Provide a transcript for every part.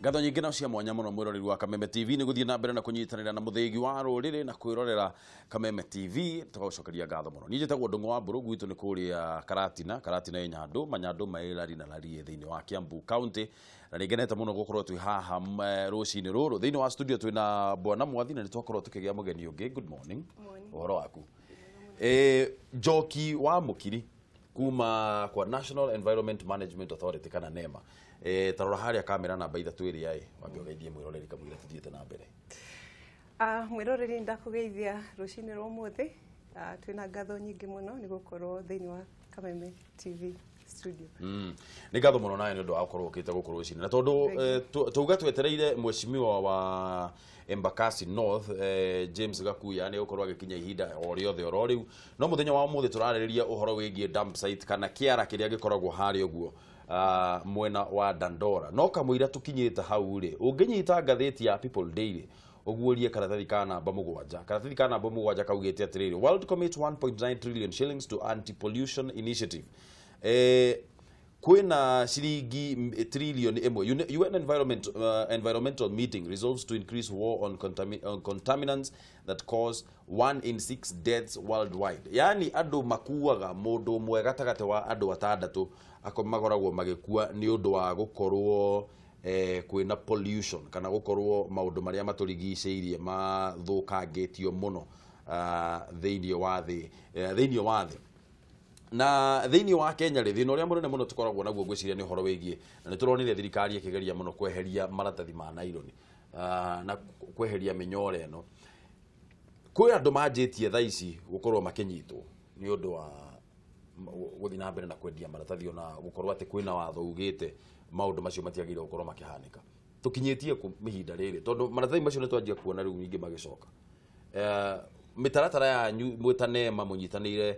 Ngatho nyingĩ na cia mwanya mũno mwĩroreri wa Kameme TV nĩ gũthiĩ na mbere na kũnyitanĩra na mũthĩgi wa rũrĩrĩ na kwĩrorera Kameme TV, tũgagũcokeria ngatho mũno. Niĩ njĩtagwo Ndũng'ũ wa Mbũrũ, gwitũ nĩ kũrĩa Karatina, Karatina ĩ Nyandũ, Manyandũ maĩ Lari na Lari thĩinĩ wa Kiambu County, na nĩ ngenete mũno gũkorwo twĩ haha rũcinĩ rũrũ. Thĩinĩ wa studio twĩna Bwana Mwathi na nĩ twakorwo tũkĩgĩa mũgeni ũngĩ. Good morning. Ũhoro waku? Njoki wa Mũkiri kuma kwa National Environment Management Authority kana NEMA. Tarora harĩa kamera namba 3 ĩrĩa ĩ wambe ũgeithie mwĩroreri kamũira tũthiĩte na mbere. Mwĩroreri, ndakũgeithia rũcinĩ rwa ũmũthĩ. Twĩna ngatho nyingĩ mũno nĩ gũkorwo thĩinĩ wa Kameme TV studio. Nĩ ngatho mũno nawe nĩ ũndũ wa gũkorwo ũkĩte gũkũ rũcinĩ, na tondũ tauga twetereire mheshimiwa wa Embakasi North, James Gakuya, nĩ gũkorwo agĩkinya ihinda o rĩothe oro rĩu, no mũthenya wa ũmũthĩ tũrarĩrĩria ũhoro wĩgiĩ dump site kana kĩara kĩrĩa gĩkoragwo harĩa ũguo mwena wa Dandora. No kamũira tũkinyĩte hau rĩ, ũngĩnyita ngathĩti ya People Daily ũguũrie karatathi ka namba 7, karatathi ka namba 7 kaugĩte atĩrĩrĩ: "World commits 1.9 trillion shillings to anti-pollution initiative." Kwĩna ciringi 1 trillion. UN environmental meeting resolves to increase war on contaminants that cause 1 in 6 deaths worldwide. Yani andũ makuaga, mũndũ ũmwe gatagatĩ wa andũ atandatũ ako makoragwo magĩkua nĩ ũndũ wa gũkorwo kwĩna pollution kana gũkorwo maũndũ marĩa matũrigicĩirie mathũkangĩtio mũno thĩinĩ wa thĩ, na thĩinĩ wa Kenya rĩ, thĩna ũrĩa mũnene mũno tũkoragwo naguo ngwĩciria nĩ ũhoro wĩgiĩ, na nĩ tũronire thirikari ĩkĩgeria mũno kweheria maratathi ma naironi na kweheria mĩnyore ĩno. Kwĩ andũ manjĩtie thaa ici gũkorwo makĩnyitwo nĩ ũndũ wa gũthiĩ na mbere na kwendia maratathi, ona gũkorwo atĩ kwĩna watho ugĩte maũndũ macio matiagĩrĩire gũkorwo makĩhanĩka. Tũkinyĩtie kũ ihinda rĩrĩ, tondũ maratathi macio nĩ twanjia kuona rĩu ningĩ magĩcoka? Mĩtaratara yanyu mwĩta NEMA mũnyitanĩire,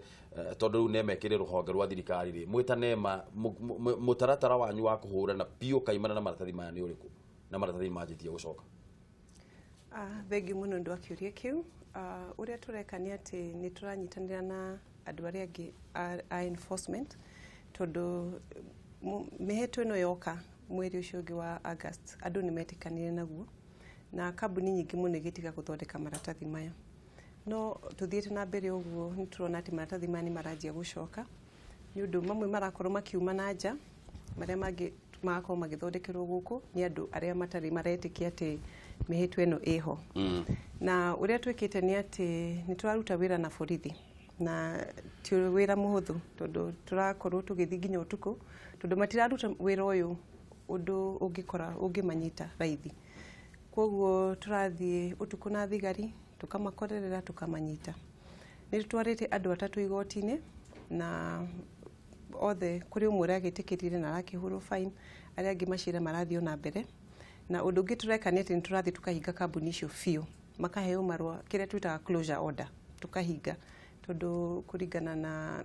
tondũ rĩu NEMA ĩkĩrĩ rũhonge rwa thirikari rĩ, mwĩta NEMA mũtaratara wanyu wa kũhũrana biũ kaimana na maratathi maya nĩ ũrĩkũ, na maratathi manjĩtie gũcoka? Thengiũ mũno ũndũ wa kĩũria kĩu. Ũrĩa tũreka nĩ atĩ nĩ tũranyitanĩra na andũ arĩa angĩ a enforcement, tondũ mĩhĩtwo ĩno yoka mweri ũcio ũngĩ wa August, andũ nĩ metĩkanire naguo na kambuni nyingĩ mũno igĩtiga gũthondeka maratathi maya. No tũthiĩte na mbere ũguo, nĩ tũrona atĩ maratathi maya nĩ maranjia gũcoka, nĩ ũndũ mamwe marakorwo makiuma na nja, marĩa mangĩ magakorwo magĩthondekerwo gũkũ nĩ andũ arĩa matarĩ maretĩkia atĩ mĩhĩtwa ĩno ĩho. Na ũrĩa twĩkĩte nĩ atĩ nĩ tũraruta wĩra na borithi, na ti wĩra mũhũthũ, tondũ tũrakorwo tũgĩthiĩ nginya ũtukũ, tondũ matiraruta wĩra ũyũ ũndũ ũngĩkora ũngĩmanyita raithi. Koguo tũrathiĩ ũtukũ na thigari, tũkamakorerera, tũkamanyita. Nĩ tũtwarĩte andũ atatũ igoti-inĩ, na othe kũrĩ ũmwe ũragĩtĩkĩrire na arakĩhũrwo fine, arĩa angĩ macira marathiĩ o na mbere. Na ũndũ ũngĩ tũreka nĩ atĩ nĩ tũrathiĩ tũkahinga kambuni icio biũ, makaheo marũa, kĩrĩa twĩtaga closure order, tũkahinga, tondũ kũringana na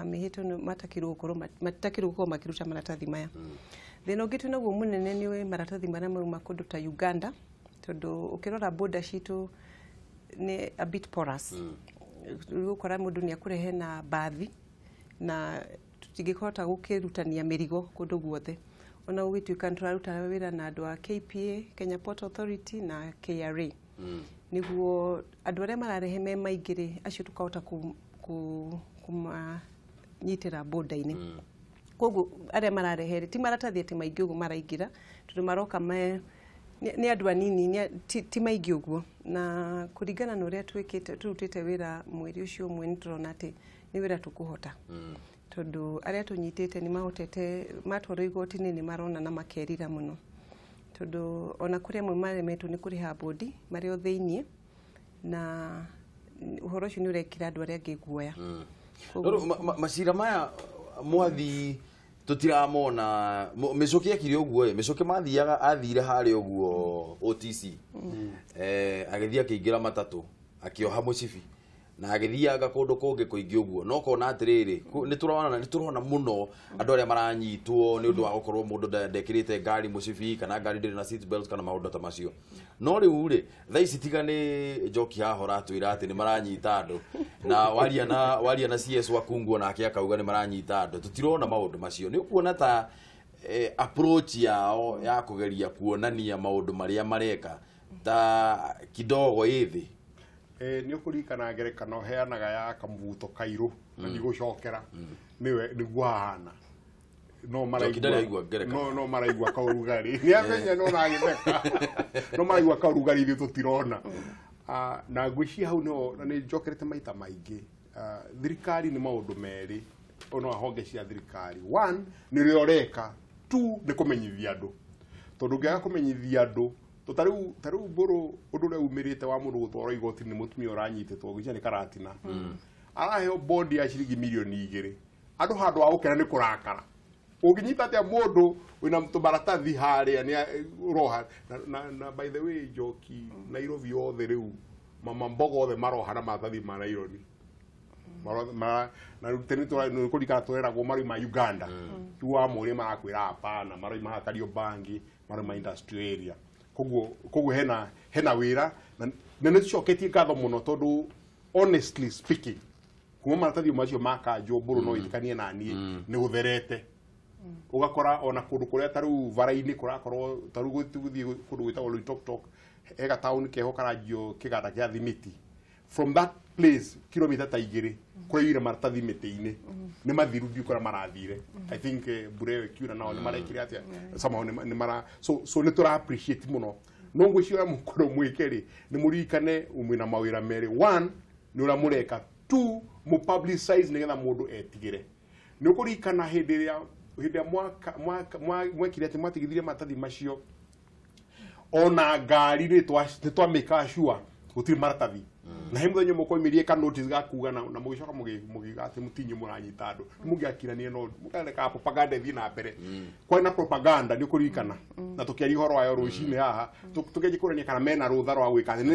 mĩhĩto ĩno matakĩrwo gũkorwo makĩruta maratathi maya. Thĩna ũngĩ twĩnaguo mũnene nĩ maratathi marĩa mauma kũndũ ta Uganda, tondũ ũkĩrora border citũ nĩ a bit porous. Rĩu ũkora mũndũ nĩ akũrehe na mbathi, na tũtingĩhota gũkĩrutania mĩrigo kũndũ guothe, ona gũgĩtuĩka nĩ tũraruta wĩra na andũ a KPA, Kenya Port Authority, na KRA, nĩguo andũ arĩa mararehe me maingĩ rĩ, acio tũkahota kũmanyitĩra border-inĩ. Koguo arĩa mararehe rĩ, ti maratathi atĩ maingĩ ũguo maraingĩra, tondũ maroka me nĩ andũ anini, ti maingĩ ũguo. Na kũringana na ũrĩa twĩkĩte, tũrutĩte wĩra mweri ũcio ũmwe, nĩ tũrona atĩ nĩ wĩra tũkũhota, tondũ arĩa tũnyitĩte nĩ mahotete, matwarwo igoti-inĩ nĩ marona na makerira mũno, tondũ ona kũrĩ amwe maremetwo nĩ kũrĩha bodi marĩ o thĩiniĩ, na ũhoro ũcio nĩ ũrekĩra andũ arĩa angĩ guoya. No rĩu macira maya, mwathi, tũtiramona. Mĩcũkĩ ekire ũguo ĩ, mĩcũkĩ mathiaga, athire harĩa ũguo OTC, agĩthiĩ akĩingĩra matatũ, akĩoha mũcibi na agĩthianga kũndũ kũngĩ kũingĩ ũguo. No kona atĩrĩrĩ, nĩ tũrona mũno andũ arĩa maranyitwo nĩ ũndũ wa gũkorwo mũndũ ndekĩrĩte ngari mũcibi, kana ngari ndĩrĩ na seat belt, kana maũndũ ta macio. No rĩu rĩ, thaa ici tiga nĩ Njoki haha ũratwĩra atĩ nĩ maranyita andũ, na waria na CS Wakungu nake akauga nĩ maranyita andũ, tũtirona maũndũ macio. Nĩ ũkuona ta approach yao ya kugeria kuonania maundu maria mareka ta kidogo ithi ni ukurikana ngerekano heanaga ya kamuvuto kairu na ndigũcokera niwe niguo hahana no maraigua no maraigua kaũrugarĩ ni amenya no ragitheka no maraigua kaũrugarĩ ithuĩ tũtirona. Na ngwĩciria hau no na nĩ njokerete maita maingĩ thirikari nĩ maũndũ merĩ ono honge cia thirikari. One nĩ ũrĩa ũreka, two nĩ kũmenyithia andũ, tondũ ũngĩaga kũmenyithia andũ tariu mbũrũ ũndũ ũrĩa umĩrĩte wa mũndũ gũtwarwo igoti nĩ mũtumia ũranyitĩtwo ngwĩciria nĩ Karatina araheo bondi ya ciringi milioni 2 andũ handũ wa gũkena nĩ kũrakara. Ũngĩnyita atĩa mũndũ wĩna tũmaratathi harĩa nĩ ũroha na by the way Njoki Nairobi othe rĩu mama mbogo othe maroha na maratathi ma Nairobi na tene tũrikana tũreragwo maroima Uganda rĩu wamũria marakwĩra hapana maroima haha Kariobangi maroima industrial area. Koguo hena wĩra na nĩ tũcoketie ngatho mũno tondũ honestly speaking kuma maratathi macio makanjwo mbũrũ no ĩtĩkanie na niĩ nĩ gũtherete. Ũgakora ona kũndũ kũrĩa ta rĩu bara-inĩ kũrakorwo ta rĩu gũthiĩ kũndũ gwĩtagwo Loitoktok he gataũni keho karanjio kĩganda kĩa thimiti from that place kilomita ta 2 kũraiyũire maratathi mĩtĩ-inĩ nĩ mathiru ndiũ kũrĩa marathire. I think mbura ĩyo ĩkiura nao nĩ marekire atĩa somehow nĩ mara so nĩ tũra appreciate mũno. No ngwĩciria mũkorwo mwĩke rĩ nĩ mũririkane mwĩna mawĩra merĩ, one nĩ ũrĩa mũreka, two mũ publicize nĩgetha mũndũ etigĩre. Nĩ ũkũririkana hĩndĩ ĩrĩa mwekire atĩ mwatigithirie maratathi macio ona ngari nĩ twamĩkaga sure gũtirĩ maratathi na he mũthenya ũmwe kwaumĩrire ka notice ga kuga na mũgĩcoka mũgĩuga atĩ mũtinyu mũranyita andũ mũngĩakiranie no mũkareka propaganda ĩthiĩ na mbere. Kwarĩ na propaganda nĩ ũkũririkana na tũkĩaria ũhoro wayo rũcinĩ haha tũkĩanjia kũrania kana mena rũtha rwa gwĩka atĩ na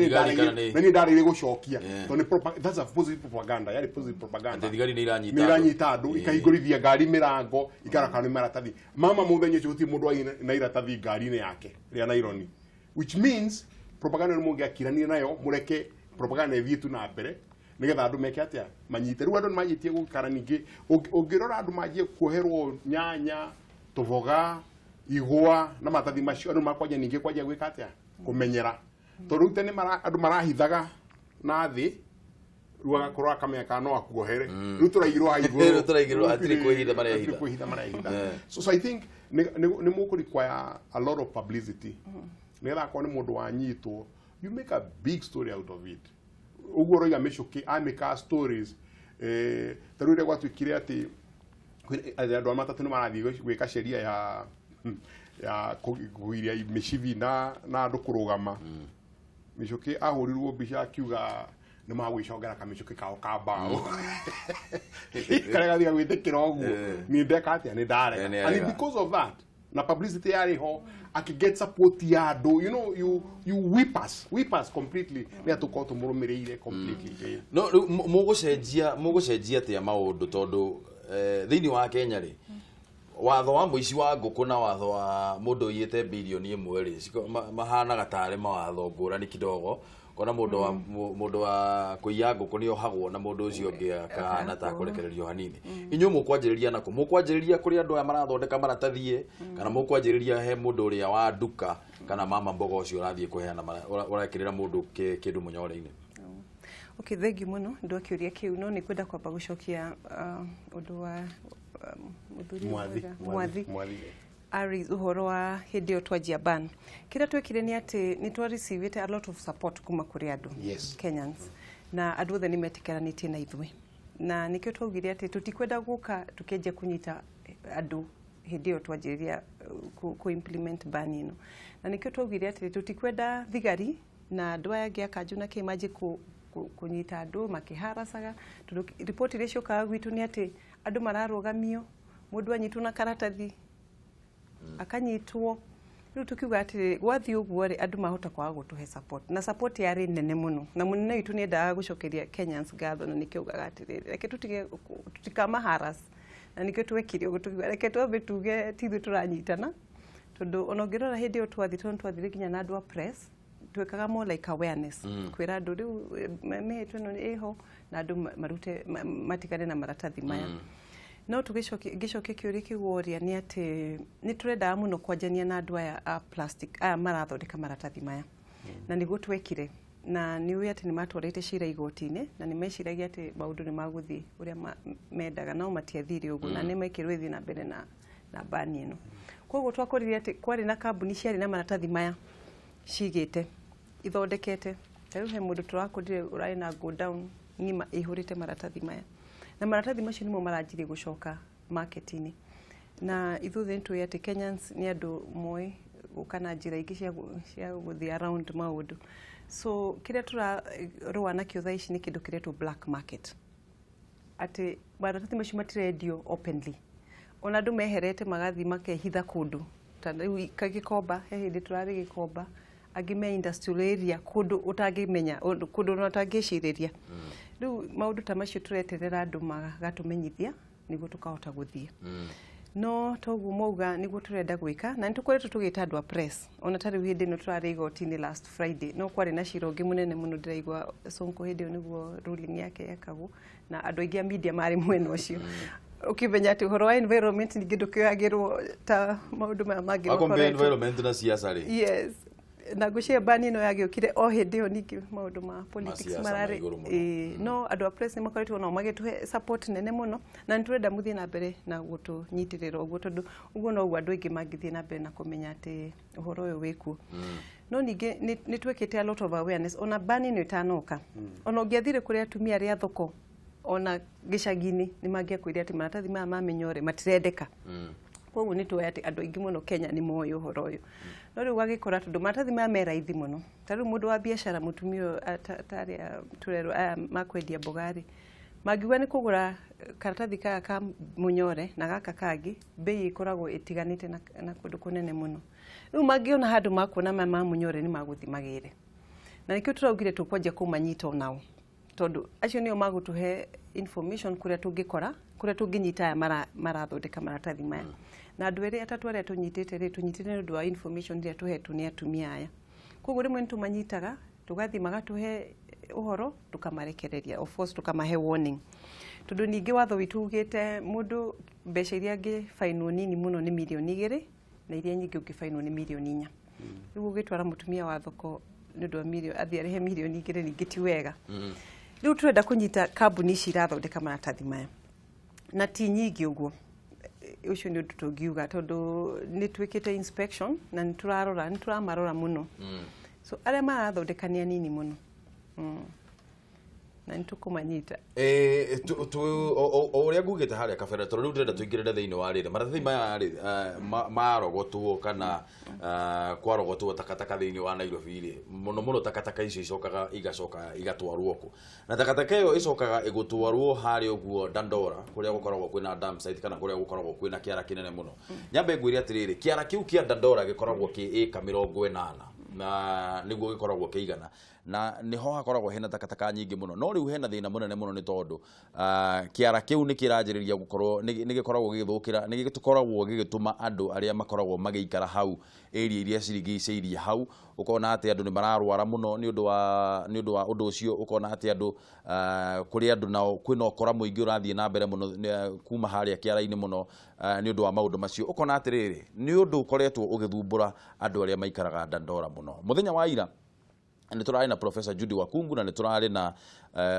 niĩ ndarĩire gũcokia tondũ nĩ that's a positive propaganda, yarĩ positive propaganda. Thigari nĩ iranyita andũ ikahingũrithia ngari mĩrango ikaraka nĩ maratathi. Mama mũthenya ũcio gũtirĩ mũndũ warĩ na iratathi ngari-inĩ yake rĩa Naironi, which means propaganda nĩ mũngĩakiranie nayo mũreke propaganda ĩthiĩ tu na mbere nĩgetha andũ meke atĩa manyite. Rĩu andũ nĩ manyitie gũikara ningĩ ũngĩrora andũ manjie kuoherwo nyanya tũboga igwa na maratathi macio andũ makwanja ningĩ kwanjia gwĩka atĩa kũmenyera tondũ rĩu tene andũ marahithaga na thĩ rĩu agakorwo akamenya kana no akuohere rĩu tũraigirwo haha igũrũ tũraigirwo hatirĩ kwĩhitha marehitha. So I think nĩ mũkũ require a lot of publicity nĩgetha akorwo nĩ mũndũ wanyitwo you make a big story out of it. Ũguo ũroiga Mĩchũkĩ amĩkaga stories ta rĩu rĩrĩa gwatuĩkire atĩ andũ a matatũ nĩ marathiĩ gwĩka sheria ya kũgiria mĩcibi na andũ kũrũgama. Mĩchũkĩ ahũrirwo mbica akiuga nĩ magwĩcongera kamĩcũkĩ kao ka mbaũ karĩa gathiaga gwĩtĩkĩra ũguo niĩ ndeka atĩa nĩ ndarega and because of that na publicity yarĩ ho akiget support ya andũ, you know, you whip us completely nĩ atũkorwo tũmũrũmĩrĩire completely. No rĩu mũgũcenjia atĩa maũndũ tondũ thĩinĩ wa Kenya rĩ watho wa mũici wa ngũkũ na watho wa mũndũ ũiyĩte bilioni 1 rĩ mahanaga tarĩ mawatho ngũrani kidogo. Kona mũndũ wa kũiya ngũkũ nĩ ohagwo na mũndũ ũcio ũngĩ akahana ta kũrekererio hanini. Inyuĩ mũkwanjĩrĩria nakũ? Mũkwanjĩrĩria kũrĩ andũ aya marathondeka maratathi kana mũkwanjĩrĩria he mũndũ ũrĩa wa nduka kana mama mboga ũcio ũrathiĩ kũheana ũrekĩrĩra mũndũ kĩndũ mũnyore-inĩ? Okay, thank you mũno ndwa kĩũria kĩu no nĩ kwenda kwamba gũcokia ũndũ wa mũthuri Mwathi Ari uhoro wa hĩndĩ ĩyo twanjia ban. Kĩrĩa twekire nĩ atĩ nĩ twa received a lot of support kuma kũrĩ andũ Kenyans na andũ othe nĩ metĩkĩranĩtie na ithuĩ na nĩkĩo twaugire atĩ tũtikwenda gũka tũkĩanjia kũnyita andũ hĩndĩ ĩyo twanjĩrĩria ku implement ban ĩno na nĩkĩo twaugire atĩ tũtikwenda thigari na andũ aya angĩ a kanjũ na kĩ manjie kũnyita andũ makĩharacaga tondũ riboti iria ciũkaga gwitũ nĩ atĩ andũ mararũgamio mũndũ anyitwo na karatathi akanyitwo. Rĩu tukiuga atĩ gwathiĩ ũguo rĩ andũ mahota kwaga gũtũhe support na support yarĩ nene mũno na mũnene witũ nĩendaga gũcokeria Kenyans ngatho na nĩkĩo augaga atĩrĩrĩ reke tũtige tũtikamaharas na nĩkĩo twekire ũguo tũkiuga reke twambe tuge ti ithuĩ tũranyitana tondũ ona ũngĩrora hĩndĩ ĩyo twathiĩ tondũ twathire nginya na andũ a press twekaga more like awareness kwĩra andũ rĩu mĩhĩtwo ĩno ĩho na andũ marute matigane na maratathi maya. No tũgĩcokia kĩũria kĩu woria nĩ atĩ nĩ tũrendaga mũno kwanjania na andũ aya a plastic aya marathondeka maratathi maya, na nĩguo twekire, na nĩ ũĩ atĩ nĩ matwarĩte cira igoti-inĩ na nĩ meciragia atĩ maũndũ nĩ magũthiĩ ũrĩa mendaga, no matiathire ũguo, na nĩ mekĩrwo ĩthiĩ na mbere na bani ĩno. Koguo twakorire atĩ kwarĩ na kambuni ciarĩ na maratathi maya cigĩte ithondekete. Ta rĩu he mũndũ tũrakorire ũrarĩ na go down ng'ima ĩihũrĩte maratathi maya, na maratathi macio nĩmo maranjirie gũcoka market-inĩ. Na ithuothe nĩtũĩ atĩ Kenyans nĩ andũ moĩ gũka na njĩra ingĩ cia gũthiĩ around maũndũ. So kĩrĩa tũrarũa nakĩo thaa ici nĩ kĩndũ kĩretwo black market, atĩ maratathi macio matirendio openly, ona andũ meherete magathiĩ makehitha kũndũ ta rĩu Gĩkomba, he hĩndĩ tũrarĩ Gĩkomba, angĩ me industrial area kũndũ ũtangĩmenya, kũndũ ona ũtangĩcirĩria. Rĩu maũndũ ta macio tũreterera andũ magatũmenyithia nĩguo tũkahota gũthiĩ. No toguo mauga nĩguo tũrenda gwĩka, na nĩ tũkoretwo tũgĩta andũ a press. Ona ta rĩu hĩndĩ ĩno tũrarĩ igoti-inĩ last Friday, no kwarĩ na cira ũngĩ mũnene mũno ndĩraigua Sonko hĩndĩ ĩyo nĩguo ruling yake yekagwo, na andũ aingĩ a media marĩ mwena ũcio. Ũkĩmenya atĩ ũhoro wa environment ningĩ ndũkĩoyagĩrwo ta maũndũ maya mangĩ makoretwo. Environment na siasa rĩ. Yes. Na ngwĩciria bani ĩno yagĩũkire o hĩndĩ ĩyo ningĩ maũndũ ma politics mararĩ. No andũ a press nĩ makoretwo nao magĩtũhe support nene mũno, na nĩ tũrenda mũthiĩ na mbere na gũtũnyitĩrĩra ũguo, tondũ ũguo noguo andũ aingĩ mangĩthiĩ na mbere na kũmenya atĩ ũhoro ũyũ wĩkuo. No ningĩ nĩ twĩkĩte a lot of awareness ona bani ĩno ĩtanoka. Ona ũngĩathire kũrĩ atumia arĩa thoko ona gĩcagi-inĩ nĩ mangĩakwĩrire atĩ maratathi maya ma mĩnyore matirendeka. Koguo nĩ tũĩ atĩ andũ aingĩ mũno Kenya nĩ moĩ ũhoro ũyũ. No rĩu ũgagĩkora tondũ maratathi maya me raithi mũno, ta rĩu mũndũ wa biacara mũtumia ũyũ ta arĩa tũrerwo aya makwendia mboga rĩ, mangiuga nĩ kũgũra karatathi kaya ka mũnyore na gaka kangĩ, bei ĩkoragwo ĩtiganĩte na kũndũ kũnene mũno. Rĩu mangĩona handũ makuona maya ma mũnyore nĩ magũthiĩ magĩre. Na nĩkĩo tũraugire tũkwanjia kũmanyita onao, tondũ acio nĩo magũtũhe information kũrĩa tũngĩkora, kũrĩa tũngĩnyita aya marathondeka maratathi maya. Na andũ erĩ atatũ arĩa tũnyitĩte rĩ, tũnyitĩte nĩ ũndũ wa information ĩrĩa tũhetwo nĩ atumia aya. Koguo rĩmwe nĩ tũmanyitaga, tũgathiĩ magatũhe ũhoro, tũkamarekereria, of course tũkamahe warning. Tondũ ningĩ watho witũ ugĩte mũndũ mbeca iria angĩbainwo nini mũno nĩ mirioni 2, na iria nyingĩ ũngĩbainwo nĩ mirioni 4. Rĩu ũgĩtwara mũtumia wa thoko nĩ ũndũ wa mirioni, athiĩ arĩhe mirioni 2 ningĩ ti wega. Rĩu tũrenda kũnyita kambuni ici irathondeka maratathi maya, na ti nyingĩ ũguo. Ũcio nĩ ũndũ tũngiuga tondũ nĩ twĩkĩte inspection na nĩ tũrarora, nĩ tũramarora mũno. So arĩa marathondeka nĩ anini mũno. Na nĩ tũkũmanyita. O ũrĩa ngugĩte harĩa kabere, tondũ rĩu ndĩrenda tũingĩrĩre thĩinĩ wa rĩrĩ maratathi maya rĩ, marogotwo kana kwarogotwo takataka thĩinĩ wa Nairobi rĩ, mũno mũno takataka icio icokaga igacoka igatwarwo kũ, na takataka ĩyo ĩcokaga ĩgũtwarwo harĩa ũguo Dandora kũrĩa gũkoragwo kwĩna dump site kana kũrĩa gũkoragwo kwĩna kĩara kĩnene mũno. Nyambe ngwĩre atĩrĩrĩ, kĩara kĩu kĩa Dandora gĩkoragwo kĩ ĩka 80 na nĩguo gĩkoragwo kĩigana, na nĩho hakoragwo hena takataka nyingĩ mũno. No rĩu hena thĩna mũnene mũno nĩ tondũ kĩara kĩu nĩ kĩranjĩrĩria gũkorwo nĩ gĩkoragwo gĩgĩthũkĩra, nĩ gĩkoragwo gĩgĩtũma andũ arĩa makoragwo magĩikara hau area iria cirigicĩirie hau, ũkona atĩ andũ nĩ mararwara mũno nĩ ũndũ wa ũndũ ũcio, ũkona atĩ andũ kũrĩ andũ nao kwĩna ũkora mũingĩ ũrathiĩ na mbere mũno kuma harĩa kĩara-inĩ mũno nĩ ũndũ wa maũndũ macio. Ũkona atĩrĩrĩ, nĩ ũndũ ũkoretwo ũgĩthumbũra andũ arĩa maikaraga Dandora mũno. Mũthenya wa ira nĩ tũrarĩ na Professor Judy Wakungu na nĩ tũrarĩ na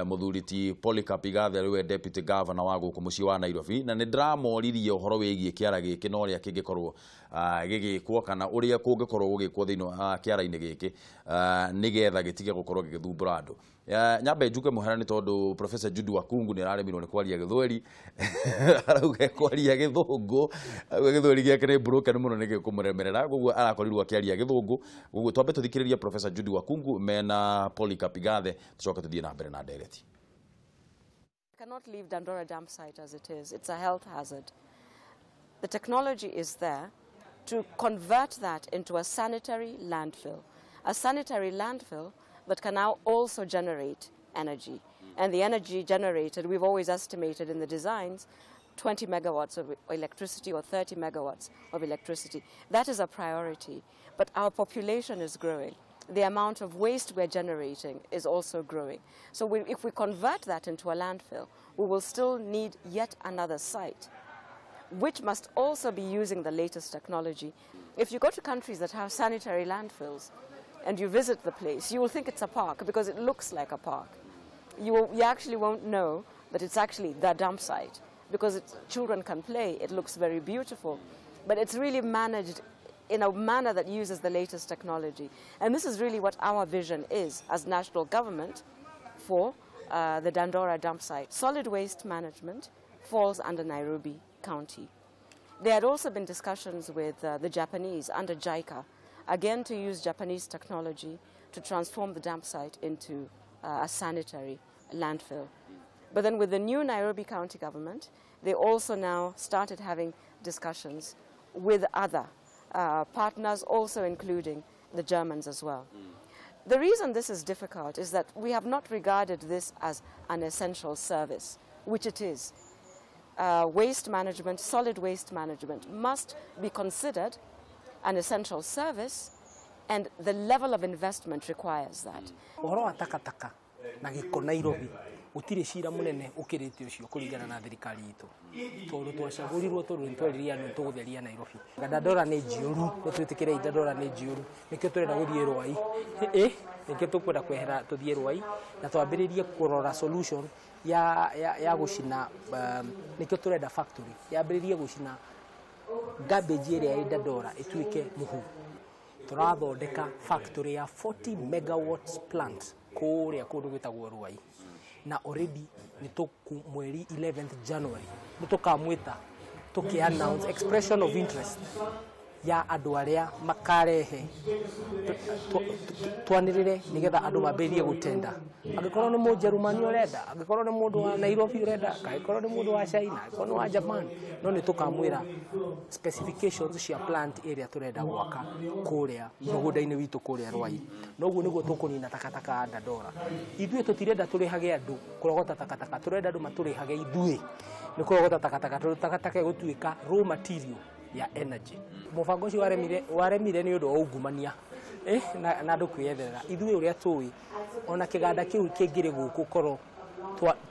mũthuri ti Polycarp Igathe rĩwe Deputy Governor wa gũkũ mũciĩ wa Nairobi, na nĩ ndĩramoririe ũhoro wĩgiĩ kĩara gĩkĩ na ũrĩa kĩngĩkorwo gĩgĩkwo kana ũrĩa kũngĩkorwo gũgĩkwo thĩinĩ wa kĩara-inĩ gĩkĩ nĩgetha gĩtige gũkorwo gĩgĩthumbũra andũ. Nyambe njuke mũhera nĩ tondũ Professor Judy Wakungu nĩ araremirwo nĩ kwaria gĩthweri, arauga kwaria gĩthũngũ, gĩthweri gĩake nĩ broken mũno nĩ gĩkũmũremerera, koguo arakorirwo akĩaria gĩthũngũ. Koguo twambe tũthikĩrĩrie Professor Judy Wakungu mena Polycarp Igathe, tũcoke tũthiĩ na mbere na ndereti. Cannot leave Dandora dump site as it is. It's a health hazard. The technology is there to convert that into a sanitary landfill. A sanitary landfill that can now also generate energy. And the energy generated, we've always estimated in the designs, 20 megawatts of electricity or 30 megawatts of electricity. That is a priority. But our population is growing. But the amount of waste we're generating is also growing. So if we convert that into a landfill, we will still need yet another site, which must also be using the latest technology. If you go to countries that have sanitary landfills and you visit the place, you will think it's a park because it looks like a park. You actually won't know that it's actually the dump site because children can play, it looks very beautiful, but it's really managed in a manner that uses the latest technology. And this is really what our vision is as national government for the Dandora dump site. Solid waste management falls under Nairobi County. There had also been discussions with the Japanese under JICA, again to use Japanese technology to transform the dump site into a sanitary landfill. But then with the new Nairobi County government, they also now started having discussions with other partners, also including the Germans as well. The reason this is difficult is that we have not regarded this as an essential service, which it is. Waste management, solid waste management, must be considered an essential service, and the level of investment requires that. Ũhoro wa takataka na gĩko Nairobi gũtirĩ cira mũnene ũkĩrĩte ũcio kũringana na thirikari itũ tondũ twacagũrirwo tondũ nĩtweririe andũ nĩtũgũtheria Nairobi. Dandora nĩ njiyũru, nĩtwĩtĩkĩrei Dandora nĩ njiyũru, nĩkĩo tũrenda gũthiĩ Rwai, nĩkĩo tũkwenda kwehera tũthiĩ Rwai na twambĩrĩrie kũrora solution ya gũcina, nĩkĩo tũrenda factory yambĩrĩrie gũcina garbage ĩrĩa ĩ Dandora ĩtuĩke mũhu. Tũrathondeka factory ya 40 megawatts plant kũrĩa kũndũ gwĩtagwo Rwai, na already nĩ tũku mweri 11th January nĩ tũkamwĩta tũkĩ announce expression of interest ya andũ arĩa makarehe twanĩrĩre nĩgetha andũ mambĩrĩrie gũtenda. Angĩkorwo nĩ Mũjerumani ũrenda, angĩkorwo nĩ mũndũ wa Nairobi ũrenda, angĩkorwo nĩ mũndũ wa China, angĩkorwo nĩ wa Japan, no nĩ tũkamwĩra specifications cia plant ĩrĩa tũrenda gwaka kũrĩa mũgũnda-inĩ witũ kũrĩa Rwai. Noguo nĩguo tũkũnina takataka ya Dandora. Ithuĩ tũtirenda tũrĩhage andũ kũrogota takataka, tũrenda andũ matũrĩhage ithuĩ nĩ kũrogota takataka, tondũ takataka ĩgũtuĩka raw material ya energy. Mũbango ũcio waremire nĩ ũndũ wa ungumania na andũ kwĩyetherera. Ithuĩ ũrĩa tũĩ ona kĩganda kĩu kĩngĩrĩ gũkũ korwo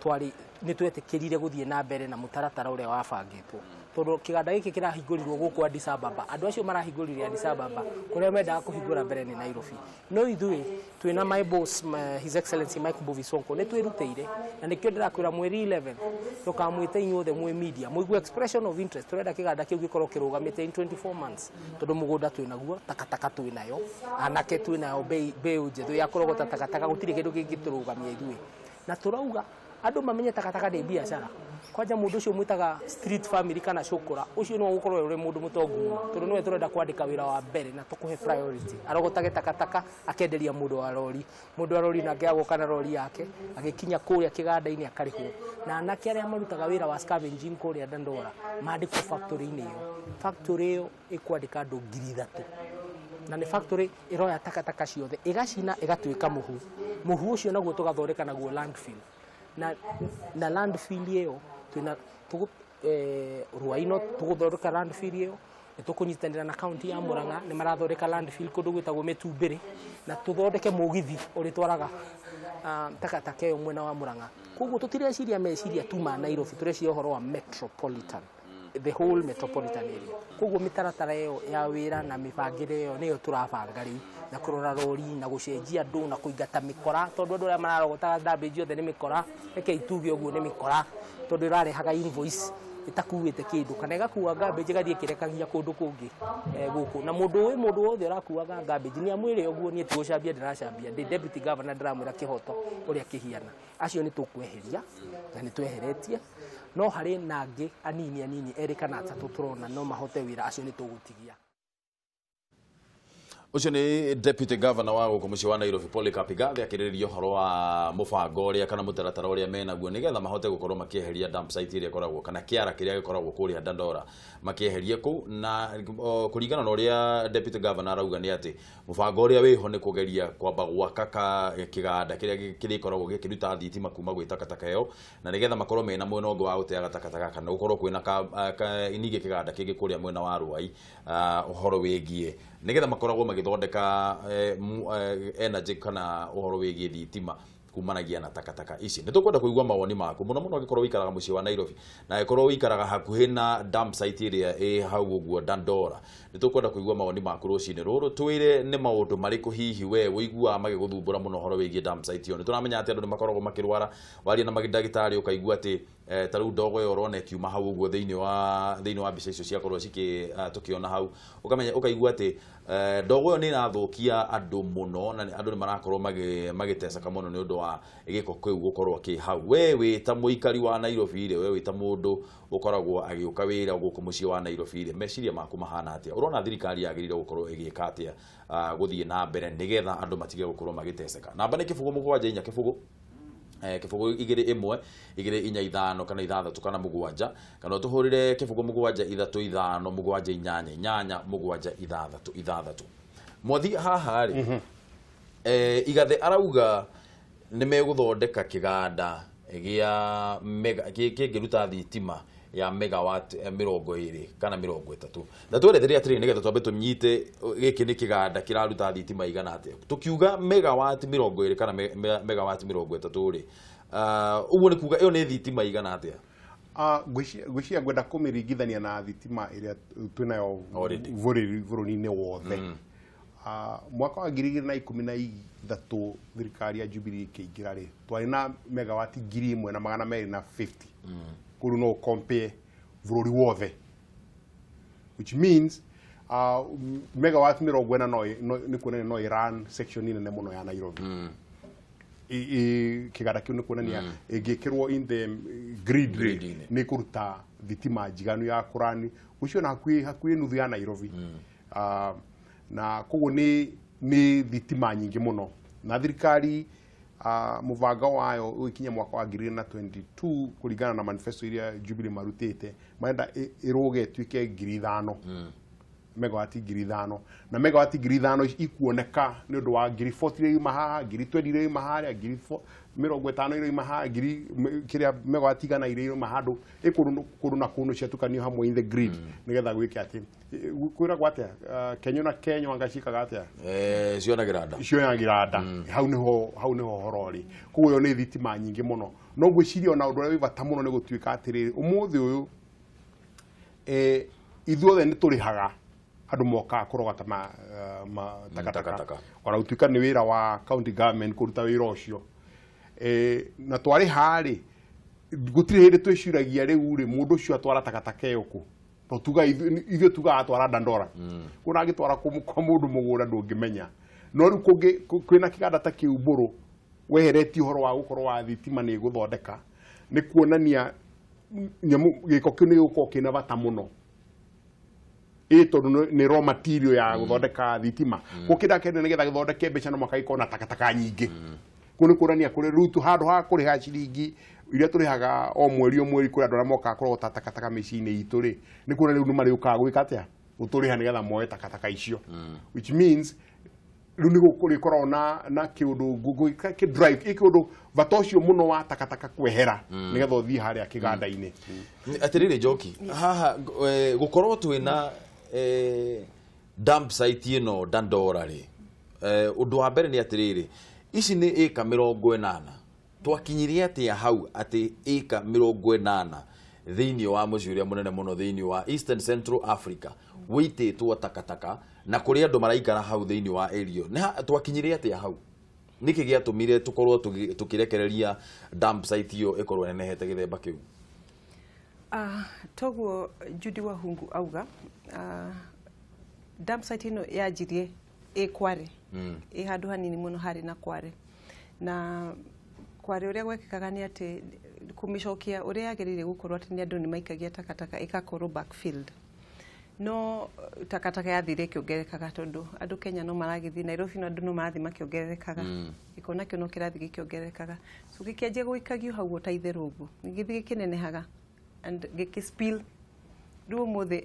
twarĩ nĩ twetĩkĩrire gũthiĩ na mbere na mũtaratara ũrĩa wabangĩtwo, tondũ kĩganda gĩkĩ kĩrahingũrirwo gũkũ Addis Ababa, andũ acio marahingũrire Addis Ababa kũrĩa mendaga kũhingũra mbere nĩ Nairobi. No ithuĩ twĩna my boss His Excellency Mike Mbuvi Sonko nĩ twĩrutĩire, na nĩkĩo ndĩrakwĩra mweri 11 tũkamwĩta inyuothe mwĩ media mũigue expression of interest. Tũrenda kĩganda kĩu gĩkorwo kĩrũgamĩte in 24 months, tondũ mũgũnda twĩnaguo, takataka twĩnayo, anake twĩnayo, mbeũ njethũ ya kũrogota takataka, gũtirĩ kĩndũ kĩngĩtũrũgamia ithuĩ. Na tũrauga andũ mamenye takataka nĩ biacara. Kwanja mũndũ ũcio mwĩtaga street family kana cũkũra, ũcio nĩwe ũgũkorwo ũrĩ mũndũ mũtongu mũno, tondũ nĩwe tũrenda kwandĩka wĩra wa mbere na tũkũhe priority. Arogotage takataka akenderia mũndũ wa rori, mũndũ wa rori nake agoka na rori yake agĩkinya kũrĩa kĩganda-inĩ akarĩhwo. Na anake arĩa marutaga wĩra wa scavenging kũrĩa Dandora mandĩkwo factory-inĩ ĩyo. Factory ĩyo ĩkwandĩka andũ 3,000, na nĩ factory ĩroya takataka ciothe ĩgacina ĩgatuĩka mũhu. Mũhu ũcio naguo tũgathondeka naguo landfill, na landfill ĩyo twĩna Rwai no tũgũthondeka landfill ĩyo, nĩ tũkũnyitanĩra na kaunti ya Murang'a nĩ marathondeka landfill kũndũ gwĩtagwo Mĩtumbĩrĩ, na tũthondeke mũgithi ũrĩtwaraga takataka ĩyo mwena wa Murang'a. Koguo tũtireciria meciria tu ma Nairobi, tũreciria ũhoro wa metropolitan, the whole metropolitan area. Koguo mĩtaratara ĩyo ya wĩra na mĩbangĩre ĩyo nĩyo tũrabanga rĩu, na kũrora rori na gũcenjia andũ na kũingata mĩkora, tondũ andũ arĩa mararogotaga garbage yothe nĩ mĩkora. Reke ituge ũguo nĩ mĩkora, tondũ ĩrarehaga invoice ĩtakuĩte kĩndũ kana ĩgakua garbage ĩgathiĩ ĩkĩrekagia kũndũ kũngĩ gũkũ. Na mũndũ ũĩ mũndũ wothe ũrakuaga garbage nĩ amwĩre ũguo, niĩ ti gũcambia ndĩracambia, ndĩ deputy governor ndĩramwĩra kĩhoto ũrĩa kĩhiana. Acio nĩ tũkweheria na nĩ tweheretie, no harĩ na angĩ anini anini erĩ kana atatũ tũrona no mahote wĩra, acio nĩ tũgũtigia. Ũcio nĩ deputy governor wa gũkũ mũciĩ wa Nairobi Polycarp Igathe akĩrĩrĩria ũhoro wa mũbango ũrĩa kana mũtaratara ũrĩa menaguo nĩgetha mahote gũkorwo makĩeheria dump site ĩrĩa ĩkoragwo kana kĩara kĩrĩa gĩkoragwo kũrĩa Dandora makĩeherie kũu. Na kũringana na ũrĩa deputy governor arauga nĩ atĩ mũbango ũrĩa wĩho nĩ kũgeria kwamba gwaka kĩganda kĩrĩa kĩrĩkoragwo gĩkĩruta thitima kuma gwĩ takataka ĩyo, na nĩgetha makorwo mena mwena ũngĩ wa gũteaga takataka kana gũkorwo kwĩna ningĩ kĩganda kĩngĩ kũrĩa mwena wa Ruai, ũhoro wĩgiĩ nĩgetha makoragwo magĩthiĩ magĩthondeka energy kana ũhoro wĩgiĩ thitima kumanagia na takataka ici. Nĩ tũkwenda kũigua mawoni maku mũno mũno angĩkorwo ũikaraga mũciĩ wa Nairobi na angĩkorwo ũikaraga hakuhĩ na dump site ĩrĩa ĩ hau ũguo Dandora. Nĩ tũkwenda kũigua mawoni maku rũcinĩ rũrũ, twĩre nĩ maũndũ marĩkũ hihi we ũiguaga magĩgũthumbũra mũno ũhoro wĩgiĩ dump site ĩyo. Nĩ tũramenya atĩ andũ nĩ makoragwo makĩrwara, waria na mandagĩtarĩ ũkaigua atĩ ta rĩu ndogo ĩyo ũrona ĩkiuma hau ũguo thĩinĩ wa mbica icio ciakorwo tũkĩona hau, ũkamenya ũkaigua atĩ ndogo ĩyo nĩ ĩrathũkia andũ mũno na andũ nĩ marakorwo magĩteceka mũno nĩ ũndũ wa gĩko kĩu gũkorwo kĩ hau. We wĩ ta mũikari wa Nairobi rĩ, we wĩ ta mũndũ ũkoragwo agĩũka wĩra gũkũ mũciĩ wa Nairobi rĩ, meciria maku mahana atĩa? Ũrona thirikari yagĩrĩire gũkorwo ĩgĩka atĩa gũthiĩ na mbere nĩgetha andũ matige gũkorwo magĩteceka? Namba nĩ 0 7 4 0 0 2 1 2 4 5 kana 6 kana 7, kana ũtũhũrĩre 0 7 3 5 7 8 8 7 6 6. Mwathi haha rĩ, Igathe arauga nĩ megũthondeka kĩganda gĩa kĩngĩruta thitima ya megawatt 20 kana 30. Na tweretherie atĩrĩrĩ nĩgetha twambe tũnyite gĩkĩ nĩ kĩganda kĩraruta thitima igana atĩa. Tũkiuga megawatt 20 kana megawatt 30 rĩ, ũguo nĩ kuga ĩyo nĩ thitima igana atĩa? Ngwĩciria ngwenda kũmĩringithania na thitima ĩrĩa twĩnayo bũrũri-inĩ wothe. Mwaka wa 2013 thirikari ya Jubilee ĩkĩingĩra rĩ, twarĩ na megawati 1250. Kũrũ no compare bũrũri wothe, which means megawatt 40 no nĩ kuonania no ĩran section nene mũno ya Nairobi. Kĩganda kĩu nĩ kuonania ĩngĩkĩrwo in the grid nĩ kũruta thitima njiganu ya kũrani ũcio na hakuhĩ nuthu ya Nairobi. Na koguo nĩ thitima nyingĩ mũno, na thirikari mũbango wayo ũgĩkinya mwaka wa 2022 kũringana na manifesto iria Jubilee marutĩte, marenda ĩrũge ĩtuĩke 5,000 megawati 5,000, na megawati 5,000 ikuoneka nĩ ũndũ wa 40,000 iria iuma haha, 20,000 iria iuma harĩa, 50,000 iria iuma haha, kĩrĩa megawati 100 iria iuma handũ kũndũ na kũndũ ciatukanio hamwe in the grid nĩgetha gwĩke atĩ kwĩragwo atĩa Kenya na Kenya anga ciĩkaga atĩa? Cionagĩra nda, cionagĩra nda. Hau nĩho ũhoro ũrĩ. Koguo ĩyo nĩ thitima nyingĩ mũno. No ngwĩciria ona ũndũ ũrĩa wĩ bata mũno nĩ gũtuĩka atĩrĩrĩ, ũmũthĩ ũyũ ithuothe nĩ tũrĩhaga andũ mokaga kũrogota takataka, ona gũtuĩka nĩ wĩra wa county government kũruta wĩra ũcio. Na twarĩha rĩ, gũtirĩ hĩndĩ twĩciragia rĩu rĩ mũndũ ũcio atwara takataka ĩyo kũ, to tuga ithuĩ tugaga atwara Dandora, kũna angĩtwara kwa mũndũ mũgũnda ndũngĩmenya. No rĩu kwĩna kĩganda ta kĩu Mbũrũ weheretie ũhoro wa gũkorwo wa thitima nĩ ĩgũthondeka, nĩ kuonania nyamũ gĩko kĩu nĩ gĩgũkorwo kĩna bata mũno, tondũ nĩ raw material ya gũthondeka thitima. Gũkĩra kĩndũ nĩgetha gĩthondeke mbeca no mũhaka gĩkorwo na takataka nyingĩ. Kũu nĩ kuonania kũrĩ rĩu handũ ha kũrĩha ciringi iria tũrĩhaga o mweri o mweri kũrĩ andũ arĩa mokaga kũrogota takataka mĩciĩ-inĩ itũ rĩ, nĩ kuonania rĩu nĩ marĩũkaga gwĩka atĩa? Gũtũrĩha nĩgetha moe takataka icio, which means rĩu nĩ gũkorwo na kĩũndũ drive kĩũndũ bata ũcio mũno wa takataka kwehera nĩgetha ũthiĩ harĩa kĩganda-inĩ. Atĩrĩrĩ Njoki, haha gũkorwo twĩna dump site ĩno Dandora rĩ, ũndũ wa mbere nĩ atĩrĩrĩ, ici nĩ ĩka 80. Twakinyirie atĩa hau atĩ ĩka 80 thĩinĩ wa mũciĩ ũrĩa mũnene mũno thĩinĩ wa Eastern Central Africa wĩitĩtwo takataka na kũrĩ andũ maraikara hau thĩinĩ wa area? Twakinyirie atĩa hau? Nĩkĩ gĩatũmire tũkorwo tũkĩrekereria dump site ĩyo ĩkorwo ĩnenehete gĩthemba kĩu? Toguo Judy Wahungu auga, dump site ĩno yanjirie ĩ Kware, ĩ handũ hanini mũno harĩ na Kware, na Kware ũrĩa gwekĩkaga nĩ atĩ kũmĩcokia ũrĩa yagĩrĩire gũkorwo atĩ nĩ andũ nĩ maikagia takataka ĩgakorwo backfilled. No takataka yathire ĩkĩongererekaga tondũ andũ Kenya no maragĩthiĩ Nairobi, no andũ no marathiĩ makĩongererekaga, gĩko nakĩo no kĩrathiĩ gĩkĩongererekaga, so gĩkĩanjia gũikagio hau ta itherũ ũguo, gĩgĩthiĩ gĩkĩnenehaga and gĩkĩ spill. Rĩu ũmũthĩ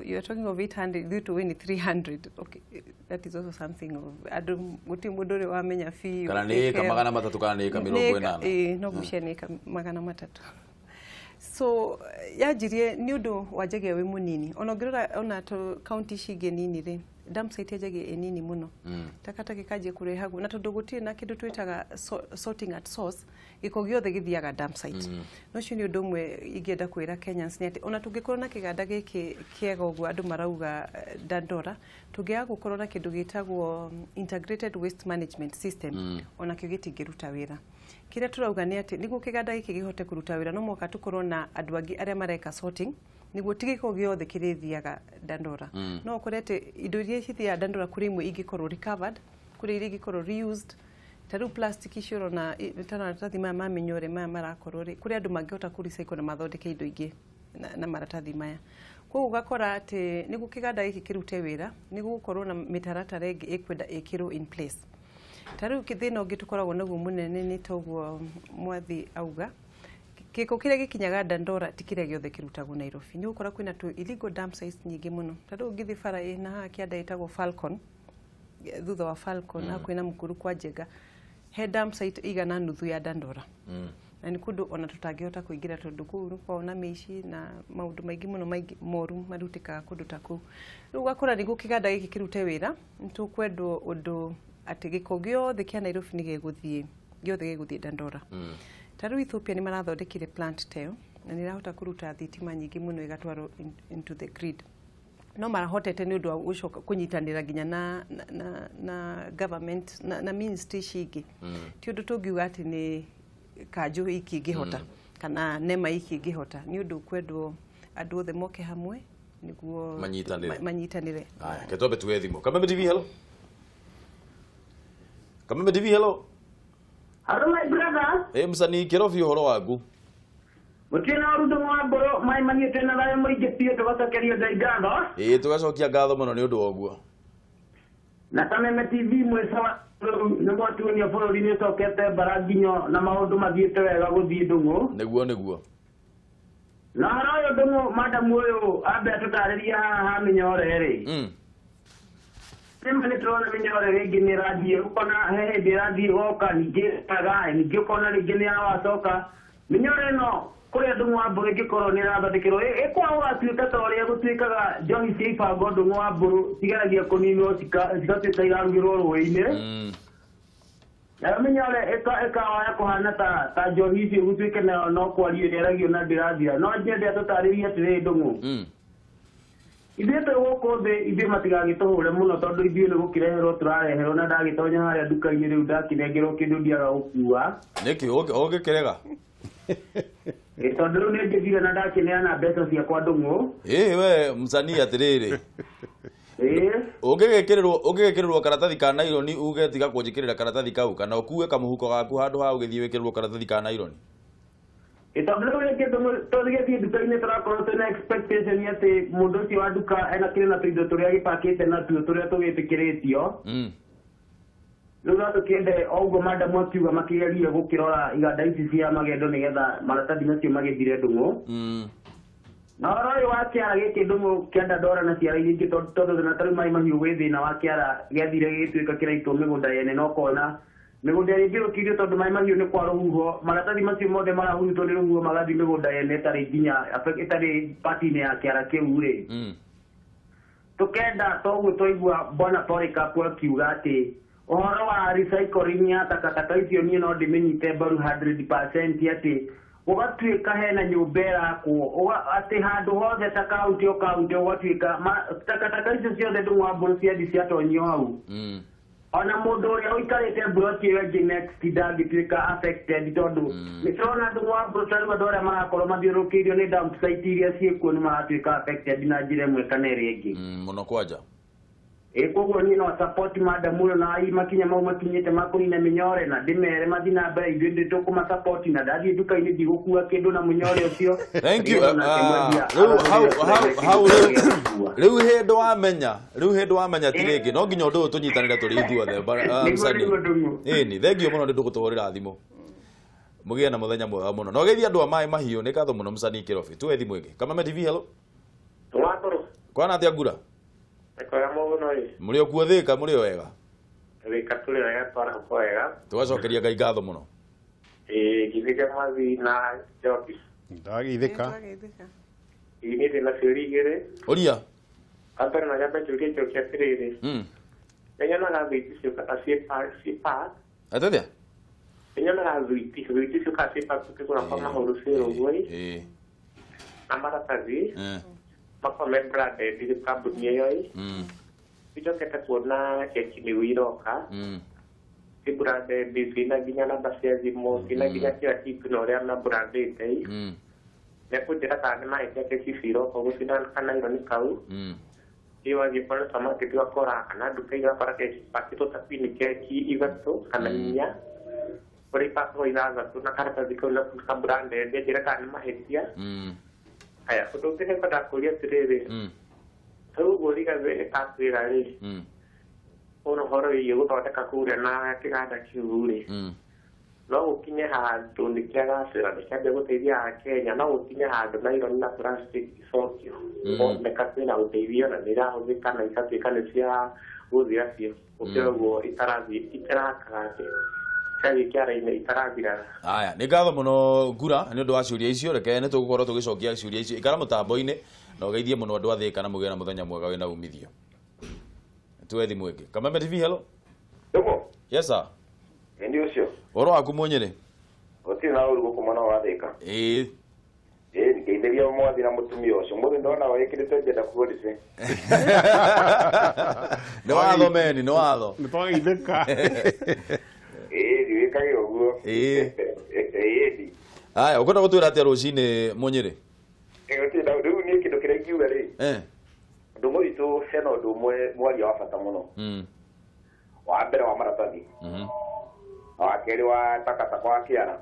you are talking of 800, ithuĩ tũĩ nĩ 300. Okay, that is also something of andũ gũtirĩ mũndũ ũrĩ wamenya biũ kana nĩ ĩka 300 kana nĩ ĩka 80. No ngwĩciria nĩ ĩka 300. So yanjirie nĩ ũndũ wanjagia wĩ mũnini, ona ũngĩrora ona county ici ingĩ nini rĩ, dump site yanjagia ĩ nini mũno, takataka ĩkanjia kũrehagwo, na tondũ gũtirĩ na kĩndũ twĩtaga sorting at source, gĩko gĩothe gĩthiaga dump site. No ũcio nĩ ũndũ ũmwe ingĩenda kwĩra Kenyans, nĩ atĩ ona tũngĩkorwo na kĩganda gĩkĩ kĩega ũguo andũ marauga Dandora, tũngĩaga gũkorwo na kĩndũ gĩtagwo integrated waste management system, onakĩo gĩtingĩruta wĩra. Kĩrĩa tũrauga nĩ atĩ nĩguo kĩganda gĩkĩ kĩhote kũruta wĩra, no mũhaka tũkorwo na andũ angĩ arĩa mareka sorting, nĩguo ti gĩko gĩothe kĩrĩthiaga Dandora. No ũkore atĩ indo iria cithiaga Dandora, kũrĩ imwe ingĩkorwo recovered, kũrĩ iria ingĩkorwo reused. Ta rĩu plastic icio ũrona ta maratathi maya ma mĩnyore maya marakorwo rĩ, kũrĩ andũ mangĩhota kũ recycle na mathondeke indo ingĩ na maratathi maya. Koguo ũgakora atĩ nĩguo kĩganda gĩkĩ kĩrute wĩra, nĩ gũgũkorwo na mĩtaratara ĩngĩ ĩkwenda ĩkĩrwo in place. Ta rĩu thĩna ũngĩ tũkoragwo naguo mũnene nĩ toguo Mwathi auga, gĩko kĩrĩa gĩkinyaga Dandora ti kĩrĩa gĩothe kĩrutagwo Nairobi. Nĩ ũgũkora kwĩna tũ illegal dump sites nyingĩ mũno. Ta rĩu ũngĩthiĩ bara ĩna haha kĩanda ĩtagwo Falcon, thutha wa Falcon hakuhĩ na Mukuru kwa Njenga, he dump site igana nuthu ya Dandora, na nĩ kũndũ ona tũtangĩhota kũingĩra tondũ kũu nĩ kwao na mĩici na maũndũ maingĩ mũno maingĩ moru marutĩkaga kũndũ ta kũu. Rĩu ũgakora nĩguo kĩganda gĩkĩ kĩrute wĩra, nĩ tũkwendwo ũndũ atĩ gĩko gĩothe kĩa Nairobi nĩ gĩgũthiĩ, gĩothe gĩgũthiĩ Dandora. Ta rĩu Ethiopia nĩ marathondekire plant ta ĩyo, na nĩ ĩrahota kũruta thitima nyingĩ mũno ĩgatwarwo into the grid. No marahotete nĩ ũndũ wa gũcoka kũnyitanĩra nginya na government na ministry ici ingĩ. Ti ũndũ tũngiuga atĩ nĩ kanjũ iki ingĩhota kana nema iki ingĩhota, nĩ ũndũ kwendwo andũ othe moke hamwe nĩguo manyitanĩre. Manyitanĩre. Haya, ketwambe tuwe thimũ. Kameme TV, hello. Kameme TV, hello. Hello, my brother. Ĩ, msanii Kĩrobi, ũhoro waku? Gũtirĩ na ũru, wa mbũrũ maĩ mahiũ, twĩna thayũ mũingĩ biũ, tũgacokerio Ngai ngatho. Ĩ, tũgacokia ngatho mũno nĩ ũndũ wa ũguo. Na Kameme TV mwĩ sawa, nĩ mwatuonia bũrũri nĩ ũcokete mbara nginyo na maũndũ mathiĩte wega gũthiĩ ndũng'ũ. Nĩguo, nĩguo. Na ũhoro ũyũ ndũng'ũ, madamu ũyũ ambe atũtarĩrie haha ha mĩnyore rĩ. Rĩmwe nĩ tũrona mĩnyore rĩngĩ nĩ ĩrathiĩ, ũkona he hĩndĩ ĩrathiĩ ĩgoka, ningĩ ĩkaga, ningĩ ũkona rĩngĩ nĩ yawacoka. Mĩnyore ĩno kũrĩa ndũng'ũ wa mbũrũ ĩngĩkorwo nĩ ĩrathondekerwo ĩkwaga gũgatuĩka ta ũrĩa gũtuĩkaga njohi cia ibango, ndũng'ũ wa mbũrũ cigeragia kũninwo cigatuĩka irarugĩrwo rũĩ-inĩ. Nayo mĩnyore ĩkawaya kũhana ta njohi icio, gũtuĩke nayo no kwario ĩrĩaragio na ndĩrathira. No nyende atũtarĩrie atĩrĩrĩ, ndũng'ũ, ithuĩ twĩ gũkũ thĩ, ithuĩ matigagĩtũhũre mũno tondũ ithuĩ nĩ gũkĩreherwo tũrareherwo, na ndagĩtonya harĩa nduka-inĩ rĩu ndakĩnengerwo kĩndũ ndiaga gũkua. Nĩkĩ ũngĩkĩrega? Ĩ, tondũ rĩu nĩ njĩthire na ndakĩneana mbeca ciakwa, ndũng'ũ. Ĩ, we msanii, atĩrĩrĩ, Ĩ. Ũngĩgĩkĩrĩrwo karatathi ka naironi uge tiga kũnjĩkĩrĩra karatathi kau, kana ũkue kamũhuko gaku handũ ha ũgĩthiĩ wĩkĩrĩrwo karatathi ka naironi. Ĩ, tondũ rĩu rĩngĩ tũgĩthiĩ nduka-inĩ tũrakorwo twĩna expectation atĩ mũndũ ũcio wa nduka ena kĩrĩ na tũindo tũrĩa agĩpakĩte natuo tũrĩa tũgĩtĩkĩrĩtio. Rĩu no tũkĩende o ũguo madamu akiuga makĩgerie gũkĩrora iganda ici cia magendo nĩgetha maratathi macio magĩthire, ndũng'ũ. Na ũhoro ũyũ wa kĩara gĩkĩ, ndũng'ũ, kĩa Dandora na ciara iria ingĩ, tondũ na tarĩu maĩ mahiũ gwĩ thĩna wa kĩara gĩathire gĩgĩtuĩka kĩraitwo mĩgũnda yene, na ũkona mĩgũnda ĩrĩa ĩngĩrũkĩirio tondũ maĩ mahiũ nĩ kwa rũhuho, maratathi macio mothe marahurutwo nĩ rũhuho magathiĩ mĩgũnda yene ĩtarĩ nginya ĩtarĩ pati-inĩ ya kĩara kĩu rĩ. Tũkenda toguo twaigua bwana Polycarp akiuga atĩ ũhoro wa recycling ya takataka icio, niĩ no ndĩmĩnyite mbaru 100%, atĩ gũgatuĩka hena nyũmba ĩrakwo atĩ handũ hothe ta kaunti o kaunti ũgatuĩka takataka icio ciothe, ndũng'ũ wa mbũrũ, ciathi ciatonyio hau, ona mũndũ ũrĩa ũikarĩte mburoti ĩyo ĩngĩ next ndangĩtuĩka affected, tondũ nĩ tũrona, ndũng'ũ wa mbũrũ, ta rĩu andũ arĩa marakorwo mathiũrũrũkĩirio nĩ dump site iria ciĩkuo nĩ maratuĩka affected na njĩra ĩmwe kana ĩrĩa ĩngĩ. Mũno kwanja. Ĩ, koguo niĩ no support madam ũyũ na ai makinya mau makinyĩte ma kũnina mĩnyore, na ndĩmere mathiĩ na mbere, ithuĩ ndĩ tũkũma-support, na ndathiĩ nduka-inĩ ndigũkua kĩndũ na mũnyore ũcio. Thank you. Nĩgetha nake mwendia Rĩu hau agagũrĩra hau kĩndũ hau kĩrĩa gĩgũkua. Rĩu hĩndĩ wamenya, rĩu hĩndĩ wamenya ti rĩngĩ no nginya ũndũ ũyũ tũnyitanĩre tũrĩ ithuothe. Nĩguo. Msanii. Nĩguo, ndũng'ũ. Ĩni thank you mũno nĩ ndũgũtũhũrĩra thimũ. Mũgĩe na mũthenya mwega mũno na ũgeithie andũ a maĩ mahiũ. Nĩ ngatho mũno, msanii Kĩrobi. Tuwe thimũ ĩngĩ. Kameme TV, hello. Wakũrũ. Kwana atĩa, ngura? Kwega mũno ĩ. Mũrĩ o kuo Thĩka, mũrĩ o wega? Thĩka tũrĩ wega, twarahuka wega. Tũgacokeria Ngai ngatho mũno. Ĩ, githĩka Mwathi na Njoki. Ndageithĩka. Twageithĩka. Ĩ, niĩ ndĩna ciũria igĩrĩ. Ũria. Ambere na nyambe njũrie njoke atĩrĩrĩ. Nĩnyonaga thwiti ciũkaga ciĩ pack. Atĩthĩa? Nĩnyonaga thwiti ciũkaga ciĩ pack tũkĩgũra kwa mahũrũ ũguo ĩ. Na maratathi makoragwo me branded kambuni ĩyo ĩ. Nĩnjokete kuona keki nĩguo iroka. Ci branded ciĩna nginya namba cia thimũ, ciĩna nginya kila kitu na ũrĩa mabrandĩte ĩ. Nĩkũnjĩra kana nĩ mahĩtia keki ici iroka ũguo ciĩna kanaironi kau. Ĩ wathiĩ kwa supermarket ũgakora kana nduka ũgakora keki ipakĩtwo ta pini keki ithatũ kana inya ũrĩa ipakagwo ithathatũ na karatathi kau ka branded njĩra kana nĩ mahĩtia. Haya, ũndũ ũngĩ nĩngwendaga kũũria atĩrĩrĩ, rĩu ũguo Rigathĩ atwĩra rĩ, ũhoro wĩgiĩ gũthondeka kũrĩa na kĩganda kĩu rĩ, no gũkinye handũ nĩ kĩagacĩra nĩ kĩambia gũteithia Akenya, no gũkinye handũ nylon na plastic icokio oneka kwĩna ũteithio na nĩ irahũthĩka na igatuĩka nĩ cia gũthira biũ gũkĩra ũguo itarathiĩ itarakaga atĩ ciathiĩ kĩara-inĩ itarathiraga. Aya, nĩ ngatho mũno Ngura nĩ ũndũ wa ciũria icio. Reke nĩ tũgũkorwo tũgĩcokia ciũria icio. Ikara mũtambo-inĩ na ũgeithie mũno andũ a Thĩka na mũgĩe na mũthenya mwega wĩna umithio. Tuwe thimũ ĩngĩ. Kameme TV, hello. Ndugu. Yes sir. Nĩ ũcio. Ũhoro waku Mũnyĩrĩ? Gũtirĩ na ũru gũkũ mwena wa Thĩka. Ĩĩ. Ĩĩ, ngeithĩria mwathi na mũtumia ũcio. Mũthĩ ndona wĩkĩrĩte njenda kuhũrĩte. Nĩ watho meni, nĩ watho. Nĩ twageithĩka. Ĩĩ, wĩkage ũguo. Ĩĩ. Ĩĩ. Aya, ũkwenda gũtwĩra atĩa rũcinĩ Mũnyĩrĩ? Gũtirĩ na rĩu niĩ kĩndũ kĩrĩa ingiuga rĩ. Ũndũ ũmwe witũ hena ũndũ ũmwe mwaria wa bata mũno. Wa mbere wa maratathi. Wa kerĩ wa takataka wa kĩara.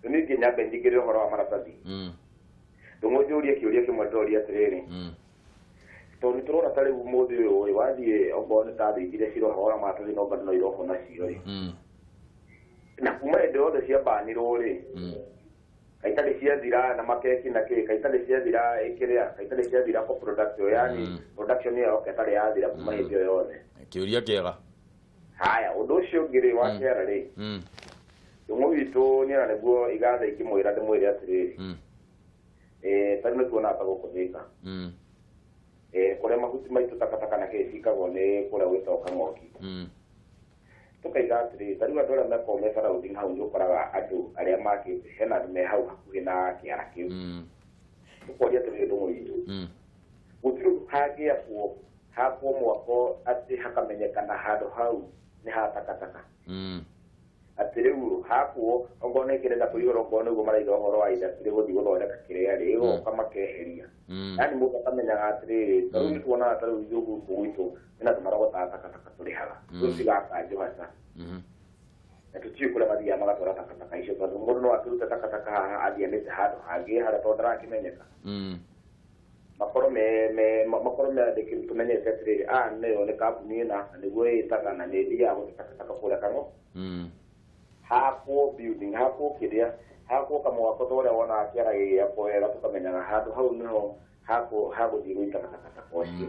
Rĩu niĩ nyambe njingĩrĩre ũhoro wa maratathi. Ndũng'ũ njũrie kĩũria kĩmwe ndoria atĩrĩrĩ. Tondũ nĩ tũrona ta rĩu ũmũthĩ ũyũ rĩ, wathiĩ okorwo nĩ ta thĩ iria ciroha ũhoro wa maratathi no bado no irohwo nacio rĩ. Na kuma hĩndĩ yothe ciambanirwo rĩ, kaitarĩ ciathira na makeki na kĩ, kaitarĩ ciathira ĩkĩrĩa, kaitarĩ ciathira kwa product ĩyo, yani production ĩyo yoka ĩtarĩ yathira kuma hĩndĩ ĩyo yothe. Kĩũria kĩega. Haya, ũndũ ũcio ũngĩ rĩ, wa kĩara rĩ, ndũng'ũ witũ nĩ ona nĩguo igatha ingĩmwĩra ndĩmwĩre atĩrĩrĩ, ta rĩu nĩ tuonaga ta gũkũ Thĩka, kũrĩa mahuti maitũ takataka na kĩ cikagwo nĩ kũrĩa gwĩtagwo Kang'oki. Tũkaiga atĩrĩrĩ, ta rĩu andũ arĩa makoragwo me surrounding hau nĩ ũkoraga andũ arĩa makĩte, hena andũ me hau hakuhĩ na kĩara kĩu. Tũkoria atĩrĩrĩ ndũng'ũ witũ, gũtirĩ ũndũ hangĩakwo hakwo mwako atĩ hakamenyekana handũ hau nĩ ha takataka. Atĩ rĩu hakwo okorwo nĩ kĩrenda kũihũra okorwo nĩguo maraiga ũhoro wa industry gũthiĩ gũthondeka kĩrĩa rĩ, ĩgoka makeheria. Yani mũndũ akamenyaga atĩrĩrĩ, ta rĩu nĩ tuonaga ta rĩu ithuĩ gũkũ gwitũ hena andũ marogotaga takataka tũrĩhaga. Rĩu cigaka njohaca. Na tũtiũĩ kũrĩa mathiaga magatwara takataka icio tondũ mũndũ no akĩrute takataka haha athiĩ amĩte handũ hangĩ harĩa tondũ ndarakĩmenyeka. Makorwo makorwo meandĩkĩtwo tũmenyete atĩrĩrĩ, aya nĩyo nĩ kambuni ĩna na nĩguo ĩĩtaga na nĩ ĩthiaga gũte takataka kũrĩa Kang'o. Hakwo building, hakwo kĩrĩa, hakwo kamwako ta ũrĩa wonaga kĩara gĩgĩakwo wega tũkamenyaga handũ hau nĩho hakwo hagũthiĩ gũita takataka ũcio.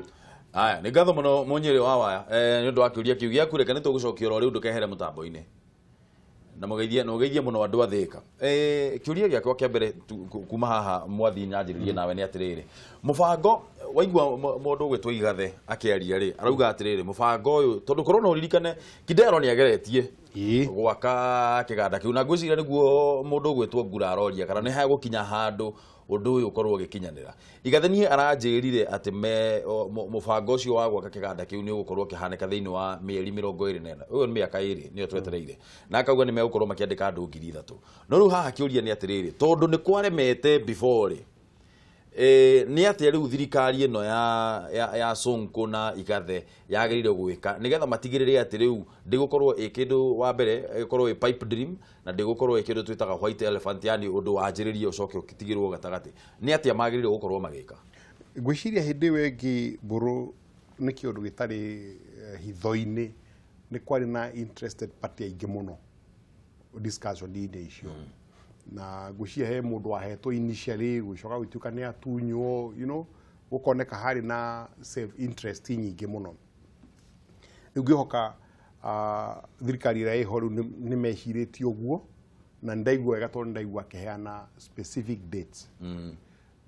Aya, nĩ ngatho mũno Mũnyĩrĩ wa Waya nĩ ũndũ wa kĩũria kĩu gĩaku. Reke nĩ tũgũcokia oro rĩu ndũkehere mũtambo-inĩ. Na mũgeithie na ũgeithie mũno andũ a Thĩka. Kĩũria gĩakwa kĩa mbere kuma haha mwathi nyanjĩrĩrie nawe nĩ atĩrĩrĩ, mũbango waigua mũndũ ũgwĩtwo Igathe akĩaria rĩ, arauga atĩrĩrĩ, mũbango ũyũ tondũ korwo no ũririkane Kidero nĩ ageretie gwaka kĩganda kĩu na ngwĩciria nĩguo mũndũ ũgwĩtwo Ngura aroria kana nĩ hagũkinya handũ ũndũ ũyũ ũkorwo ũgĩkinyanĩra. Igathe niĩ aranjĩrire atĩ mũbango ũcio wa gwaka kĩganda kĩu nĩ ũgũkorwo ũkĩhanĩka thĩinĩ wa mĩeri 24. Ũyũ nĩ mĩaka 2 nĩyo twetereire. Na akauga nĩ megũkorwo makĩandĩka andũ 3,000. No rĩu haha kĩũria nĩ atĩrĩrĩ, tondũ nĩ kwaremete before rĩ, nĩ atĩa rĩu thirikari ĩno ya Sonko na Igathe yagĩrĩire gwĩka nĩgetha matigĩrĩre atĩ rĩu ndĩgũkorwo ĩ kĩndũ wa mbere ĩgũkorwo ĩ pipe dream na ndĩgũkorwo ĩ kĩndũ twĩtaga white elephant, yani ũndũ wanjĩrĩrie ũcoke ũtigĩrwo gatagatĩ. Nĩ atĩa magĩrĩire gũkorwo magĩka? Ngwĩciria hĩndĩ ĩyo ĩngĩ mbũrũ nĩ kĩũndũ gĩtarĩ hitho-inĩ, nĩ kwarĩ na interested party aingĩ mũno discussion-inĩ icio. Na ngwĩciria he mũndũ wahetwo initially gũcoka gũtuĩka nĩ atunywo, you know, gũkoneka harĩ na self interest nyingĩ mũno. Rĩu ngĩhoka thirikari ĩrĩa ĩho rĩu nĩ mecirĩtie ũguo na ndaigua wega tondũ ndaigua akĩheana specific dates.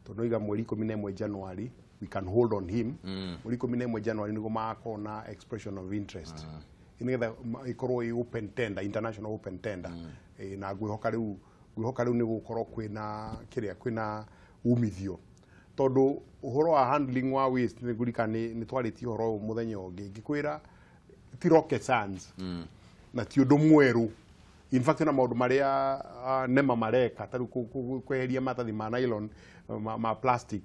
Tondũ oiga mweri 11 January we can hold on him. Mweri 11 January nĩguo magakorwo na expression of interest, nĩgetha ĩkorwo ĩ open tender, international open tender. Na ngwĩhoka rĩu nĩ gũkorwo kwĩna kĩrĩa, kwĩna umithio, tondũ ũhoro wa handling wa waste nĩ ngũririkana nĩ twarĩtie ũhoro ũyũ mũthenya ũngĩ, ngĩkwĩra ti rocket science na ti ũndũ mwerũ. In fact, na maũndũ marĩa NEMA mareka ta rĩu kweheria maratathi ma nylon, ma plastic,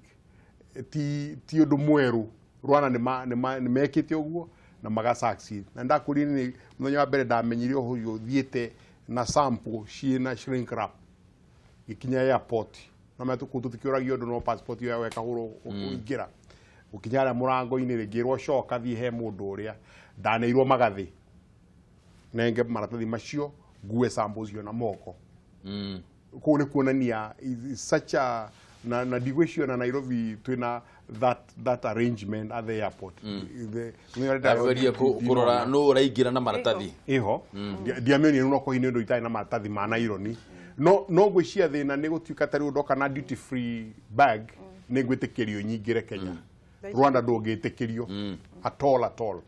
ti ũndũ mwerũ. Rwanda nĩ mekĩte ũguo na maga succeed. Na ndakũria nĩ mũthenya wa mbere ndamenyire ũyũ thiĩte na sample ciĩna shrink wrap gĩkinya airport, na matũ kũu tũtikĩũragio ũndũ, no passport ĩyo ĩkahũrwo ũingĩra gũkinya harĩa mũrango-inĩ rĩngĩ coka thiĩ he mũndũ ũrĩa ndaneirwo magathĩ nenge maratathi macio ngue sample cio na moko. Kũu nĩ kuonania such a na ndigwĩcio na Nairobi twĩna that arrangement at the airport. Ndageria kũrora nũ ũraingĩra na maratathi iho ndiamĩonire no kohi nĩ ũndũ itarĩ na maratathi ma naironi. No ngwĩcia thĩna nĩ gũtuĩka ta rĩu ndoka na duty free bag nĩ ngwĩtĩkĩrio nyingĩre Kenya. Rwanda ndũngĩtĩkĩrio at all.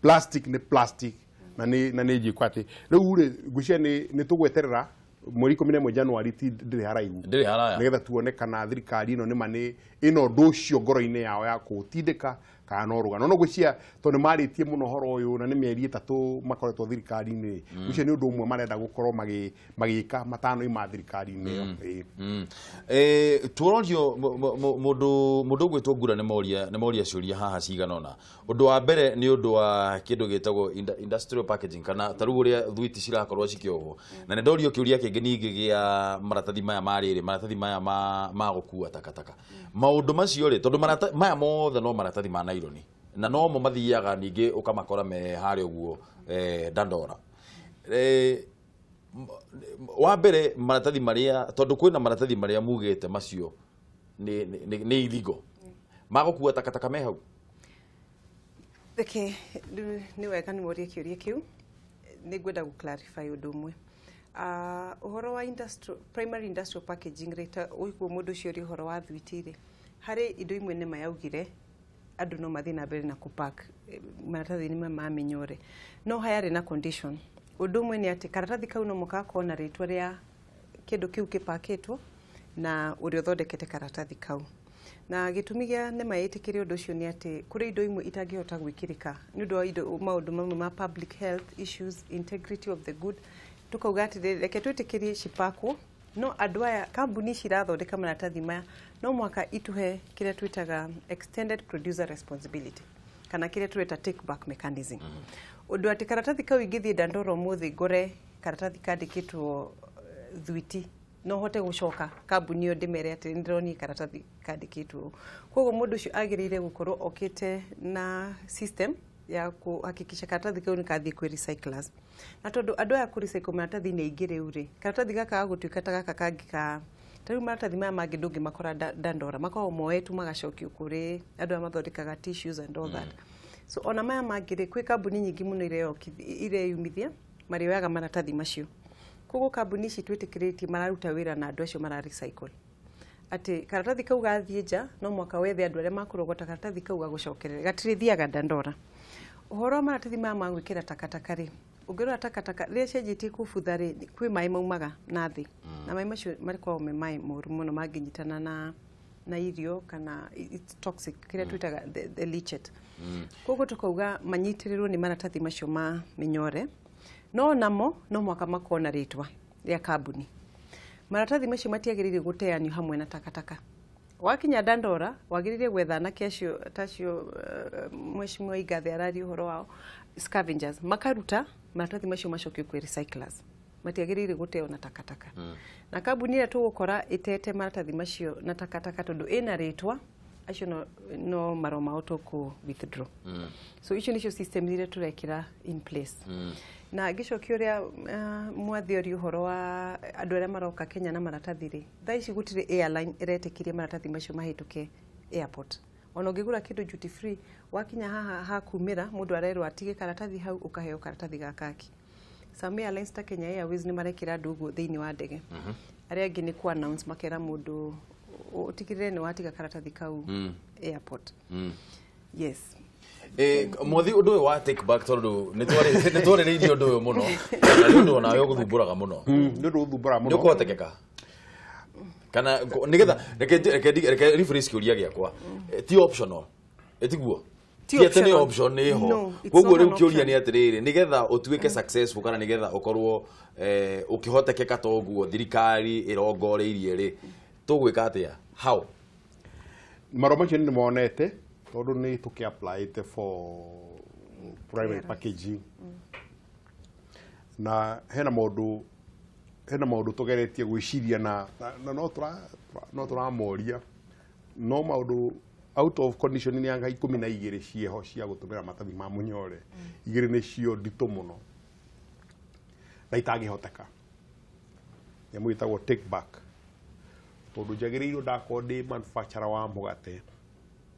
Plastic nĩ plastic na nĩ njĩkwa atĩ rĩu rĩ ngwĩcia nĩ tũgweterera mweri 11 January ti ndĩrĩ haraihu nĩgetha tuone kana thirikari ĩno nĩma nĩ ĩno ũndũ ũcio ngoro-inĩ yao ya kũũtindĩka kana no rũgano. No ngwĩcia tondũ nĩ marĩtie mũno ũhoro ũyũ na nĩ mĩeri 3 makoretwo thirikari-inĩ, ngwĩcia nĩ ũndũ ũmwe marenda gũkorwo magĩka matano-ima thirikari-inĩ ĩyo. Tuorio mũndũ ũgwĩtwo Ngura nĩ moria ciũria haha cigana ũna. Ũndũ wa mbere nĩ ũndũ wa kĩndũ gĩtagwo industrial packaging, kana ta rĩu ũrĩa thwiti cirakorwo cikĩohwo, na nĩ ndorio kĩũria kĩngĩ ningĩ gĩa maratathi maya ma rĩrĩ, maratathi maya ma gũkua takataka. Maũndũ macio rĩ, tondũ maya mothe no maratathi ma naironi na no mo mathiaga ningĩ ũkamakora me harĩa ũguo Dandora. Wa mbere maratathi marĩa, tondũ kwĩna maratathi marĩa mugĩte macio nĩ illegal, magũkua takataka me hau. Okay, nĩ wega nĩ worie kĩũria kĩu, nĩ ngwenda gũ clarify ũndũ ũmwe. Ũhoro wa primary industrial packaging rĩ, ta ũguo mũndũ ũcio ũrĩ ũhoro wa thwiti rĩ, harĩ indo imwe nĩ mayaugire andũ no mathiĩ na mbere na kũpack maratathi-inĩ ma mĩnyore, no hayarĩ na condition. Ũndũ ũmwe nĩ atĩ karatathi kau no mũkakorwo na rĩtwa rĩa kĩndũ kĩu kĩpakĩtwo na ũrĩa ũthondekete karatathi kau. Na gĩtũmi gĩa NEMA ĩtĩkĩre ũndũ ũcio nĩ atĩ kũrĩ indo imwe itangĩhota gwĩkĩrĩka nĩ ũndũ wa indo maũndũ mamwe ma public health issues, integrity of the good. Tukauga atĩrĩrĩ, reke twĩtĩkĩrie cipakwo, no andũ aya kambuni cirathondeka maratathi maya no mwaka ituhe kĩrĩa twĩtaga extended producer responsibility, kana kĩrĩa twĩta take back mechanism. Ũndũ atĩ karatathi kau ingĩthiĩ Dandora ũmũthĩ ngore karatathi kandĩkĩtwo thwiti, no hote gũcoka kambuni ĩyo ndĩmere atĩ nĩndĩronire karatathi kandĩkĩtwo. Koguo mũndũ ũcio agĩrĩire gũkorwo okĩte na system ya kuhakikisha karatathi kau nĩ kathiĩ kwĩ recyclers. Na tondũ andũ aya kũ recycle maratathi nĩ aingĩ rĩu rĩ, karatathi gaka gagũtuĩka ta gaka kangĩ ka ta rĩu maratathi maya mangĩ ndũngĩmakora Dandora, makoragwo moetwo magacokio kũrĩ andũ arĩa mathondekaga tissues and all that. So ona maya mangĩ rĩ, kwĩ kambuni nyingĩ mũno ireyumithia marĩoyaga maratathi macio. Koguo kambuni ici twĩtĩkĩrĩtie mararuta wĩra na andũ acio mara recycle. Atĩ karatathi kau gathiĩ nja no mwaka wethe andũ arĩa makũrogota karatathi kau gagũcokerere, gatirĩthiaga Dandora. Ũhoro wa maratathi maya ma gwĩkĩra takataka rĩ, ũngĩrora takataka rĩrĩa cianjĩtie kũbutha rĩ, kwĩ maĩ maumaga na thĩ, na maĩ macio makoragwo me maĩ moru mũno mangĩnyitana na irio kana it's toxic, kĩrĩa twĩtaga the leachate. Koguo tũkauga manyitĩrĩrwo nĩ maratathi macio ma mĩnyore, no namo no mwaka makorwo na rĩtwa rĩa kambuni. Maratathi macio matiagĩrĩire gũteanio hamwe na takataka. Wakinya Dandora wagĩrĩire gwetha anake acio tacio mheshimiwa Igathe araria ũhoro wao, scavengers, makaruta maratathi macio macokio kwĩ recyclers. Matiagĩrĩire gũteo na takataka. Na kambuni ĩrĩa tũgũkora ĩtete maratathi macio na takataka tondũ ĩna rĩtwa, acio no marũa mao tũkũ withdraw. So icio nĩcio system iria tũrekĩra in place. Na ngĩcokia ũrĩa mwathioria ũhoro wa andũ arĩa maroka Kenya na maratathi rĩ, thaa ici gũtirĩ airline ĩretĩkĩria maratathi macio mahĩtũke airport. Ona ũngĩgũra kĩndũ duty free, wakinya haha hakumĩra mũndũ arerwo atige karatathi hau, ũkaheo karatathi ga kaki. Some airlines ta Kenya Airways nĩ marekĩra andũ ũguo thĩinĩ wa ndege. Arĩa angĩ nĩ ku announce makera mũndũ ũtigĩrĩre nĩ watiga karatathi kau airport. Yes. Mwathi ũndũ ũyũ wa take back tondũ nĩ twarĩrĩirie ũndũ ũyũ mũno na nĩ ũndũ onawe ũgũthumbũraga mũno. Nĩ ũndũ ũthumbũraga mũno. Nĩ ũkũhotekeka kana nĩgetha reke rephrase kĩũria gĩakwa, ti optional ĩtiguo? Ti atĩ nĩ option nĩ ho. Koguo rĩu kĩũria nĩ atĩrĩrĩ, nĩgetha ũtuĩke successful kana nĩgetha ũkorwo ũkĩhotekeka ta ũguo thirikari ĩrongoreirie rĩ, tũgwĩka atĩa? How? Marũa macio nĩ monete tondũ nĩ tũkĩ applyĩte for primary packaging na hena maũndũ tũgeretie gwĩciria na no tũramoria no maũndũ out of condition nĩ anga 12 cieho cia gũtũmĩra matathi ma mũnyore, igĩrĩ nĩcio nditũ mũno na itangĩhoteka. Nyamũ ĩtagwo take back, tondũ njagĩrĩirwo ndakorwo ndĩ manufacturer wa mũgate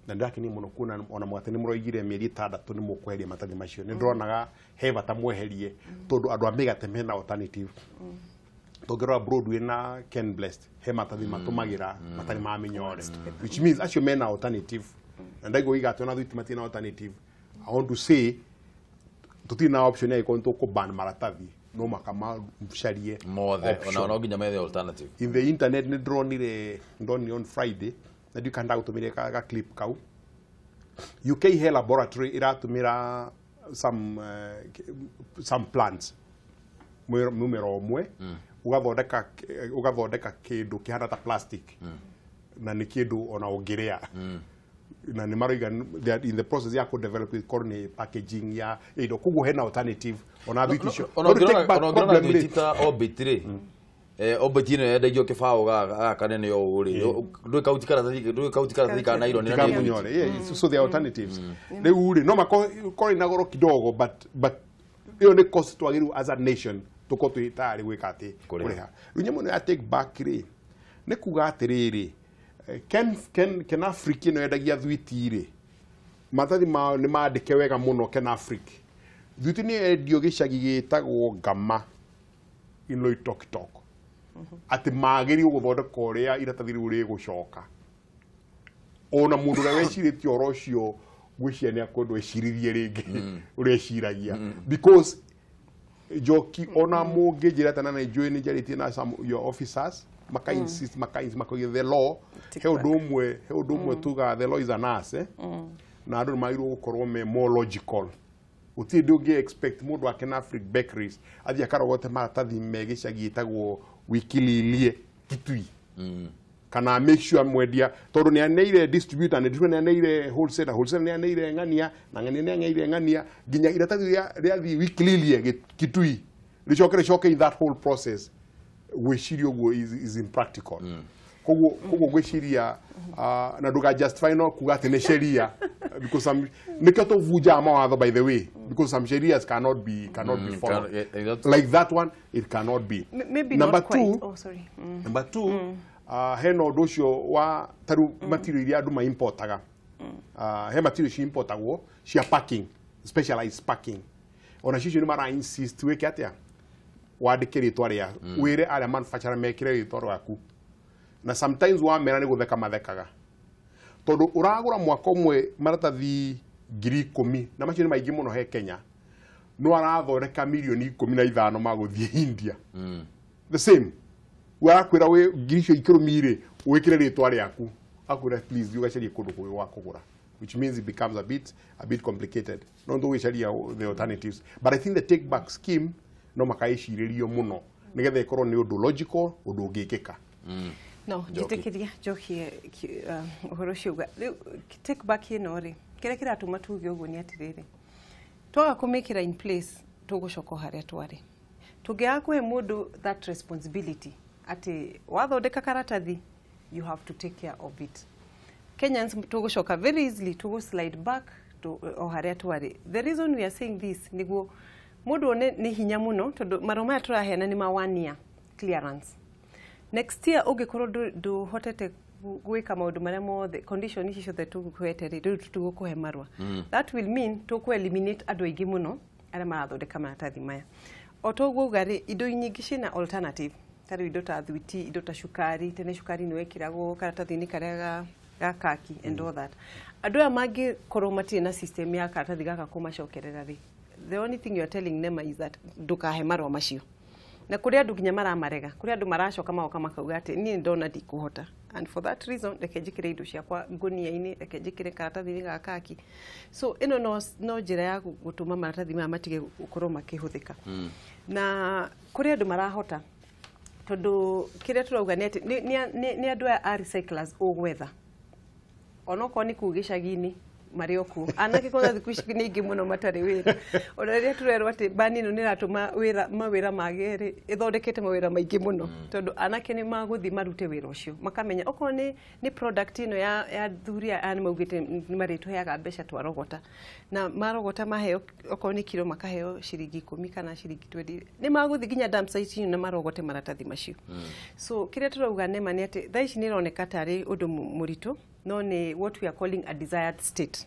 na ndĩrakenia mũno kuona ona mũgate nĩ mũroigire mĩeri 6 nĩ mũkweheria matathi macio. Nĩ ndĩronaga he bata mweherie tondũ andũ a mĩgate mena alternative. Tũngĩrora Broadway na Ken Blessed he matathi matũmagĩra matarĩ ma mĩnyore, which means acio mena alternative. Na ndaigua iga atĩ ona thwiti matirĩ na alternative. I want to say tũtirĩ na option ya gĩkorwo nĩ tũkũban maratathi, no makamacarie mothe ona no nginya methe alternative. In the internet nĩ ndĩronire on Friday na ndiũ kana ndagũtũmĩire ga clip kau. UK he laboratory ĩratũmĩra some plants mũmera ũmwe ũgathondeka kĩndũ kĩhana ta plastic na nĩ kĩndũ ona ũngĩrĩa na nĩ maroiga they are in the process ya kũdevelop korwo nĩ packaging ya indo, koguo hena alternative ona thwiti icio. Ona ũngĩrora thwiti ta Orbit rĩ, Orbit ĩno yendagio kĩbaũ gaka nene ũũ rĩ, ndũĩ kauti karatathi ka nylon na nĩ mũnyore. So the alternatives rĩu rĩ no makorwo ina goro kidogo, but ĩyo nĩ cost twagĩrĩirwo as a nation tũkorwo twĩ tayarĩ gwĩka atĩ kũrĩha. Rĩu nyamũ ĩno ya take back rĩ nĩ kuga atĩrĩrĩ, Ken Africa ĩno yendagia thwiti rĩ, matathi mao nĩ mandĩke wega mũno Ken Africa. Thwiti nĩ yendio gĩcagi gĩtagwo Ngama in Loitoktok, atĩ magĩrĩirwo gũthondeka ũrĩa iratathi rĩu rĩgũcoka. Ona mũndũ ũrĩa wecirĩtie ũhoro ũcio ngwĩciria nĩ akwendwo eciririe rĩngĩ ũrĩa eciragia, because Njoki ona mũngĩnjĩra atĩ na nĩ njũĩ nĩ njarĩtie na some your officers maka insist makauga the law he ũndũ ũmwe tugaga the law is an ass, na andũ nĩ magĩrĩirwo gũkorwo me more logical. Gũtirĩ ndũ ũngĩ expect mũndũ wa Ken Africa Bakeries athiĩ akarogote maratathi me gĩcagi gĩtagwo Wikililie Kitui kana make sure mwendia tondũ nĩ aneire distributor, nĩ aneire wholesaler, wholesaler nĩ aneire ng'ania na ng'ania nĩ aneire ng'ania nginya iratathi rĩathiĩ Wikililie Kitui rĩcoke in that whole process. Gwĩciria ũguo is impractical. Koguo gwĩciria na ndũga justify no kuga atĩ nĩ sheria, because some nĩkĩo tũbunjaga mawatho by the way, because some sherias cannot be followed. Like that one it cannot be. Maybe number not quite. Oh, sorry. Number two, hena ũndũ ũcio wa tarĩu material iria andũ maimportaga. He material ciimportagwo cia packing, specialized packing. Ona cicio nĩ mara insist wĩke atĩa, wandĩke rĩtwa rĩa wĩre arĩa manufacturer mekĩre rĩtwa rĩaku. Na sometimes wamera nĩ gũtheka mathekaga tondũ ũragũra mwaka ũmwe maratathi 10,000 na macio nĩ maingĩ mũno he Kenya, no arathondeka mirioni 15 ma gũthiĩ India. The same warakwĩra wĩ ngiri icio ikũmi rĩ wĩkĩre rĩtwa rĩaku, akwĩra please ũgacarie kũndũ kũngĩ gwa kũgũra, which means it becomes a bit complicated. No ndũgĩcaria the alternatives, but I think the take back scheme no makaĩcirĩrio mũno nĩgetha ĩkorwo nĩ ũndũ logical, ũndũ ũngĩkĩka. No, njĩtĩkĩria njokie ũhoro ũcio uga. Rĩu take back ĩno rĩ, kĩrĩa kĩratũma tuge ũguo nĩ atĩrĩrĩ, twaga kũmĩkĩra in place tũgũcoka o harĩa twarĩ. Tũngĩaga kũhe mũndũ that responsibility atĩ wathondeka karatathi you have to take care of it, Kenyans tũgũcoka very easily, tũgũ slide back to o harĩa twarĩ. The reason we are saying this nĩguo mũndũ one nĩ hinya mũno tondũ marũa maya tũraheana nĩ ma 1 year clearance. Next year ũngĩkorwo ndũhotete gwĩka maũndũ marĩa mothe condition ici ciothe tũgũkũhete rĩ, rĩu tũtigũkũhe marũa. That will mean tũkũ eliminate andũ aingĩ mũno arĩa marathondeka maratathi maya. O toguo uga rĩ, indo nyingĩ ciĩna alternative, ta rĩu indo ta thwiti, indo ta cukari. Tene cukari nĩ wekĩragwo karatathi-inĩ karĩa ga kaki and all that. Andũ aya mangĩkorwo matirĩ na system ya karatathi gaka kũmacokerera rĩ, the only thing you are telling them is that ndũkahe marũa macio. Na kũrĩ andũ nginya maramarega, kũrĩ andũ maracoka magoka makauga atĩ niĩ ndona ndikũhota, and for that reason reke njĩkĩre indo ciakwa ngũnia-inĩ, reke njĩkĩre karatathi-inĩ ga kaki. So ĩno no njĩra ya gũtũma maratathi maya matige gũkorwo makĩhũthĩka. Na kũrĩ andũ marahota, tondũ kĩrĩa tũrauga nĩ atĩ nĩ andũ aya a recyclers ũgwetha, onokorwo nĩ kũu gĩcagi-inĩ marĩ o kuo. Anake kwanza thikũ ici nĩ aingĩ mũno matarĩ wĩra. Ona rĩrĩa tũrerwo atĩ bani ĩno nĩ ĩratũma wĩra mawĩra mage rĩ, ĩthondekete mawĩra maingĩ mũno, tondũ anake nĩ magũthiĩ marute wĩra ũcio, makamenya okorwo nĩ product ĩno ya athuri aya nĩ maugĩte nĩ marĩtũheaga mbeca twarogota, na marogota maheo okorwo nĩ kiro makaheo ciringi 10 kana ciringi 20, nĩ magũthiĩ nginya dump site na marogote maratathi macio. So kĩrĩa tũrauga nema nĩ atĩ thaa ici nĩ ĩroneka tarĩ ũndũ mũritũ, no nĩ what we are calling a desired state.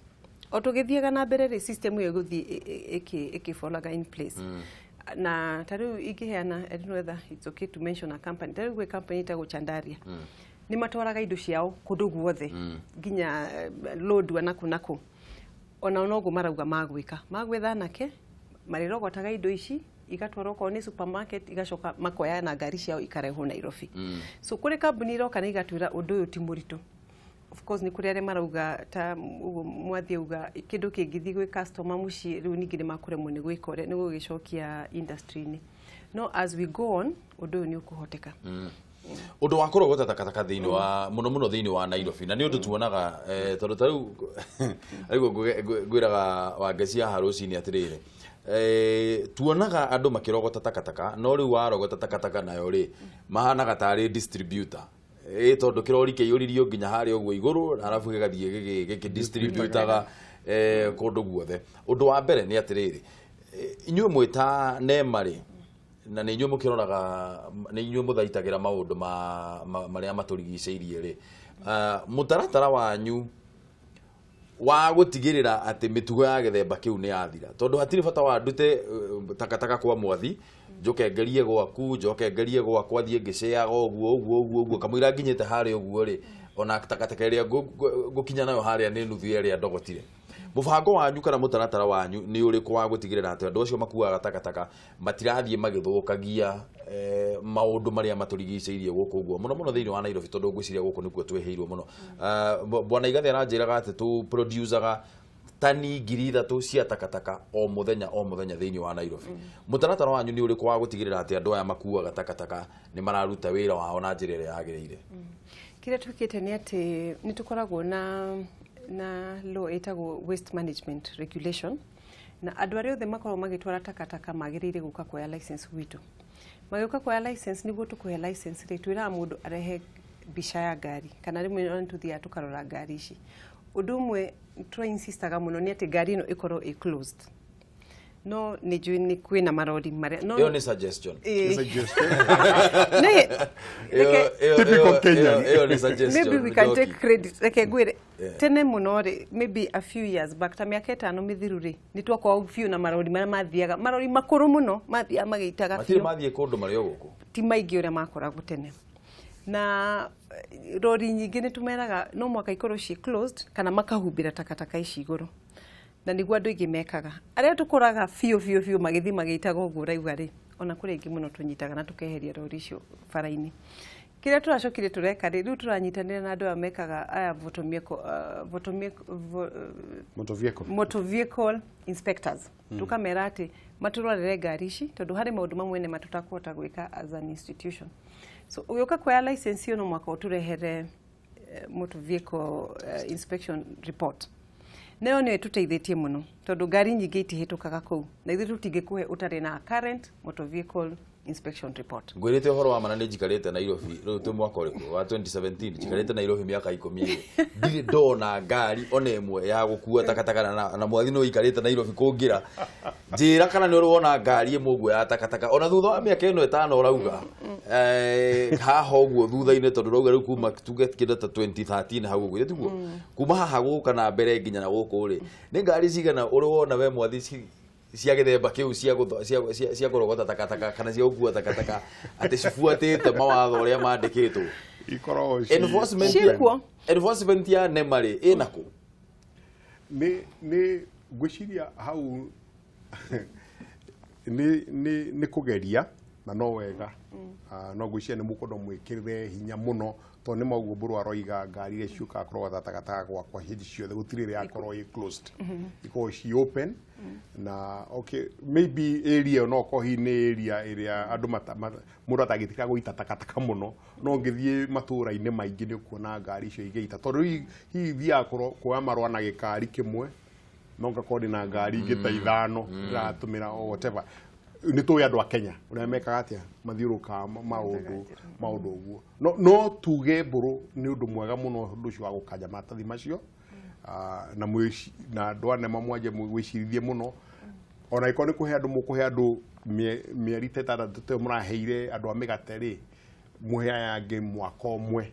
O tũgĩthiaga na mbere rĩ, system ĩyo ĩgũthiĩ ĩkĩfolaga in place. Na ta rĩu ingĩheana, I don't know whether it's okay to mention a company, ta rĩu gwĩ company ĩtagwo Chandaria, nĩ matwaraga indo ciao kũndũ guothe nginya Lodwar na kũ na kũ. Ona noguo marauga magwĩka, magwetha anake marĩrogotaga indo ici igatwarwo okorwo nĩ supermarket, igacoka makoya na ngari ciao ikarehwo Nairobi. So kũrĩ kambuni iroka na igatwĩra ũndũ ũyũ ti mũritũ. Of course nĩ kũrĩ arĩa marauga ta ũguo mwathi auga kĩndũ kĩngĩthiĩ gwĩ customer mũciĩ rĩu ningĩ nĩ makũremwo nĩ gwĩka ũrĩa nĩ gũgĩcokia industry-inĩ. No as we go on ũndũ ũyũ nĩ ũkũhoteka. Ũndũ wa kũrogota takataka thĩinĩ wa mũno mũno thĩinĩ wa Nairobi, na nĩ ũndũ tuonaga tondũ ta rĩu rĩu ngwĩraga Wangeci haha rũcinĩ atĩrĩrĩ, tuonaga andũ makĩrogota takataka, no rĩu warogota takataka nayo rĩ mahanaga tarĩ distributor, tondũ kĩrori kĩiyũririo nginya harĩa ũguo igũrũ, arabu gĩgathiĩ gĩkĩdistributaga kũndũ guothe. Ũndũ wa mbere nĩ atĩrĩrĩ, inyuĩ mwĩ ta NEMA rĩ, na nĩ inyuĩ mũkĩroraga, nĩ inyuĩ mũthaitagĩra maũndũ marĩa matũrigicĩirie rĩ, mũtaratara wanyu wa gũtigĩrĩra atĩ mĩtugo ya gĩthemba kĩu nĩ yathira, tondũ hatirĩ bata wa ndute takataka kwa mwathi, njoke ngerie gwaku, njoke ngerie gwakwa, thiĩ ngĩceaga ũguo ũguo ũguo ũguo kamũira nginyĩte harĩa ũguo rĩ, ona takataka ĩrĩa ngũkinya nayo harĩa nĩ nuthu ya ĩrĩa ndogotire. Mũbango wanyu kana mũtaratara wanyu nĩ ũrĩkũ wa gũtigĩrĩra atĩ andũ acio makuaga takataka matirathiĩ magĩthũkagia maũndũ marĩa matũrigicĩirie gũkũ ũguo mũno mũno thĩinĩ wa Nairobi, tondũ ngwĩciria gũkũ nĩkuo twĩhĩirwo mũno. Bwana Igathe aranjĩraga atĩ tũ producaga tani 3,000 cia takataka o mũthenya o mũthenya thĩinĩ wa Nairobi. Mũtaratara wanyu nĩ ũrĩkũ wa gũtigĩrĩra atĩ andũ aya makuaga takataka nĩ mararuta wĩra wao na njĩra ĩrĩa yagĩrĩire? Kĩrĩa twĩkĩte nĩ atĩ nĩ tũkoragwo na law ĩtagwo waste management regulation, na andũ arĩa othe makoragwo magĩtwara takataka magĩrĩire gũka kuoya license gwitũ. Magĩũka kuoya license, nĩguo tũkũhe license rĩ, twĩraga mũndũ arehe mbica ya ngari, kana rĩmwe ona nĩtũthiaga tũkarora ngari ici. Ũndũ ũmwe tũra-insistaga mũno nĩ atĩ ngari ĩno ĩkorwo ĩ closed. No nĩ njũĩ nĩ kwĩna marori marĩa no Ĩyo nĩ suggestion. Typical Kenyan. Ĩyo nĩ suggestion. Maybe we can take credit. Reke ngwĩre, tene mũno rĩ, maybe a few years back, ta mĩaka 5 mĩthiru rĩ, nĩ twakoragwo biũ na marori marĩa mathiaga, marori makũrũ mũno mathiaga magĩitaga Matirĩ biũ. mathiĩ kũndũ marĩ o gũkũ. Ti maingĩ ũrĩa makoragwo tene. Na rori nyingĩ nĩ tũmeraga no mũhaka ikorwo ciĩ closed kana makahumbĩra takataka ici igũrũ. Na nĩguo andũ aingĩ mekaga. Arĩa tũkoraga biũ biũ biũ magĩthiĩ magĩitaga ũguo ũrauga rĩ, ona kũrĩ aingĩ mũno tũnyitaga na tũkeheria rori icio bara-inĩ. Kĩrĩa tũracokire tũreka rĩ, rĩu tũranyitanĩra na andũ aya mekaga aya motor vehicle inspectors. Tũkamera atĩ matũrorere ngari ici, tondũ harĩ maũndũ mamwe nema tũtakũhota gwĩka as an institution. So ũgĩũka kuoya license ĩyo no mũhaka ũtũrehere motor vehicle inspection report. Nayo nĩyo ĩtũteithĩtie mũno, tondũ ngari nyingĩ itihĩtũkaga kũu, na ithuĩ tũtingĩkũhe ũtarĩ na current motor vehicle inspection report. Ngwĩrĩte ũhoro wa mana nĩ njikarĩte Nairobi rĩu twĩ mwaka ũrĩkũ wa 2017, njikarĩte Nairobi mĩaka 10 ndirĩ ndona ngari ona ĩmwe ya gũkua takataka, na mwathi no ũikarĩte Nairobi kũngĩra njĩra kana nĩ ũrĩ wona ngari ĩmwe ũguo ya takataka ona thutha wa mĩaka ĩno 5 ũrauga haha ũguo thutha-inĩ, tondũ ũrauga rĩu kuma tuge kĩndũ ta 2013 hau ũguo tiguo kuma haha gũka na mbere nginya na gũkũ rĩ, nĩ ngari cigana ũrĩ wona we mwathi cia gĩthemba kĩu cia kũrogota takataka kana cia gũkua takataka atĩ cibuatĩte mawatho ũrĩa mandĩkĩtwo? Ikoragwo enforcement enforcement ya NEMA rĩ ĩna kũ? Nĩ ngwĩciria hau nĩ kũgeria na no wega no ngwĩciria nĩ mũkwenda mwĩkĩrĩre hinya mũno tondũ nĩ maũguo Mbũrũ aroiga ngari iria ciũkaga kũrogota takataka gwakwa hĩndĩ ciothe gũtirĩ ĩrĩa yakorwo ĩ closed, ikorwo ci open. Na okay, maybe area ĩyo no korwo hihi nĩ area ĩrĩa andũ mũndũ atangĩtĩkĩra gũita takataka mũno, no ũngĩthiĩ matũũra-inĩ maingĩ nĩ ũkuona ngari icio igĩita tondũ hihi thiaga kuoya marũa na gĩkari kĩmwe no ngakorwo ndĩna ngari ingĩ ta ithano ndĩratũmĩra o whatever. Nĩ tũĩ andũ a Kenya ũrĩa mekaga atĩa, mathiũrũrũkaga maũndũ ũguo. No tuge Mbũrũ nĩ ũndũ mwega mũno ũndũ ũcio wa gũkanja maratathi macio, na andũ a NEMA mwanjie gwĩcirithie mũno ona ĩkorwo nĩ kũhe andũ mũkũhe andũ mĩeri ta ĩtandatũ ta ĩyo mũraheire andũ a mĩgate rĩ, mũhe aya angĩ mwaka ũmwe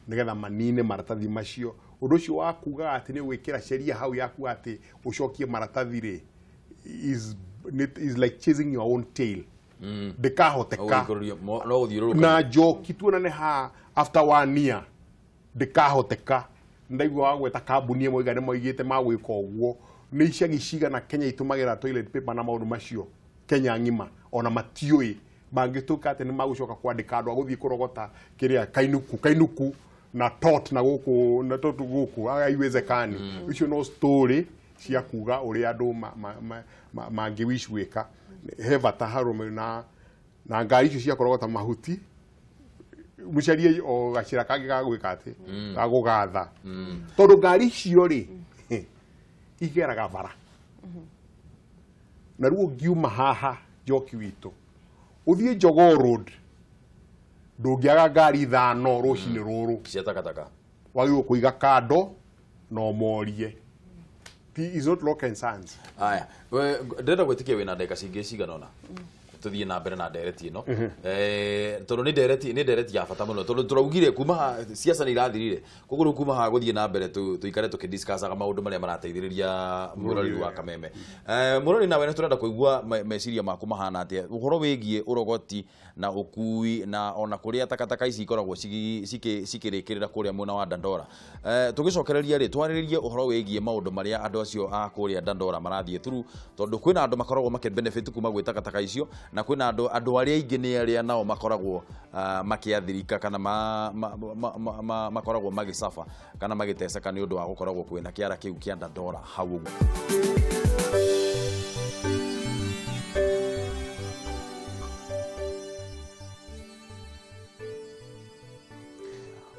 nĩgetha manine maratathi macio. Ũndũ ũcio wa kuga atĩ nĩ gwĩkĩra sheria hau ya kuga atĩ ũcokie maratathi rĩ is like chasing your own tail. Ndĩkahoteka na njoki tuonane ha after 1 year ndĩkahoteka. Ndaigua wagweta kambuni ĩmwe iga nĩ moigĩte magwĩka ũguo. Nĩ icagi cigana Kenya itũmagĩra toilet paper na maũndũ macio Kenya ng'ima ona matiũĩ mangĩtuĩka atĩ nĩ magũcoka kwandĩka andũ a gũthiĩ kũrogota kĩrĩa kainuku na tot na gũkũ na tot gũkũ haiwezekani. Icio no story cia kuga ũrĩa andũ mangĩwish gwĩka. He bata harũme na ngari icio cia kũrogota mahuti mũcarie o gacĩra kangĩ ga gwĩka atĩ ga gũgatha tondũ ngari icio rĩ igeraga bara na rĩu ũngiuma haha Njoki witũ ũthiĩ Jogoo Road ndũngĩaga ngari ithano rũcinĩ rũrũ cia takataka, wagĩrĩirwo kũiga kando na ũmorie. Is not rocket science. Aya, ndĩrenda gwĩtĩkia wĩna ndagĩka cingĩ cigana ũna tuthiĩ na mbere na ndereti ĩno tondũ nĩ ndereti ya bata mũno tondũ tũraugire kuma siasa nĩ irathirire, koguo rĩu kuma haha gũthiĩ na mbere tũikare tũkĩdiscussaga maũndũ marĩa marateithĩrĩria mũrori wa Kameme. Mũrori nawe nĩ tũrenda kũigua meciria maku mahana atĩa ũhoro wĩgiĩ ũrogoti na ũkui na ona kũrĩa takataka ici ikoragwo cikĩrĩkĩrĩra kũrĩa mwena wa Dandora. Tũgĩcokereria rĩ twarĩrĩrie ũhoro wĩgiĩ maũndũ marĩa andũ acio a kũrĩa Dandora marathiĩ through tondũ kwĩna andũ makoragwo makĩ benefit kuma gwĩ takataka icio na kwĩna andũ arĩa aingĩ nĩ arĩa nao makoragwo makĩathirika kana makoragwo magĩcaba kana magĩteceka nĩ ũndũ wa gũkoragwo kwĩna kĩara kĩu kĩa Dandora hau ũguo.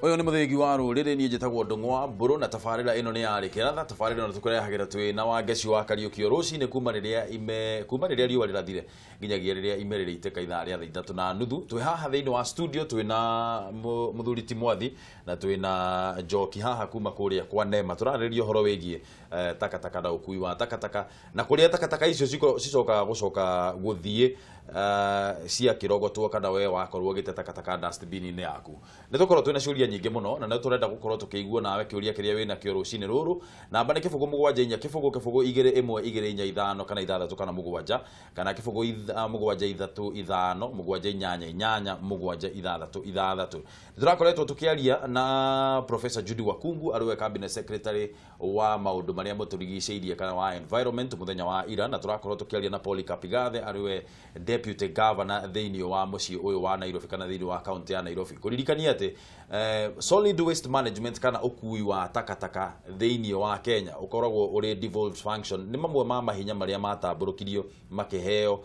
Ũyũ nĩ mũthĩgi wa rũrĩrĩ, niĩ njĩtagwo Ndũng'wa Mbũrũ na tabarĩra ĩno nĩ ya Rĩkĩratha. Tabarĩra ĩno tũkũrehagĩra twĩ na Wangeci wa Kariũki rũcinĩ kuma rĩrĩa riũa rĩrathire nginyagia rĩrĩa ime rĩrĩitĩka ithaa rĩa 3:30. Twĩ haha thĩinĩ wa studio twĩ na mũthuri ti Mwathi na twĩ na Njoki haha kuma kũrĩa kwa NEMA. Tũrarĩrĩria ũhoro wĩgiĩ takataka na ũkui wa takataka na kũrĩa takataka icio cicokaga gũcoka gũthiĩ ciakĩrogotwo kana we wakorwo ũgĩte takataka dustbin-inĩ yaku. Nĩ tũkorwo twĩna ciũria nyingĩ mũno na nĩ tũrenda gũkorwo tũkĩigua nawe kĩũria kĩrĩa wĩna kĩo rũcinĩ rũrũ. Namba nĩ 0 7 4 0 0 2 1 2 4 5 kana 6 kana 7 kana 0 7 3 5 7 8 8 7 6 6. Tũrakoretwo tũkĩaria na Professor Judy Wakungu arĩ we cabinet secretary wa maũndũ marĩa mũtũrigicĩirie kana wa environment mũthenya wa ira, na tũrakorwo tũkĩaria na Polycarp Igathe arĩ we deputy governor thĩinĩ wa mũciĩ ũyũ wa Nairobi kana thĩinĩ wa kaunti ya Nairobi. Kũririkania atĩ solid waste management kana ũkui wa takataka thĩinĩ wa Kenya ũkoragwo ũrĩ devolved function, nĩ mamwe ma mahinya marĩa matambũrũkirio makĩheo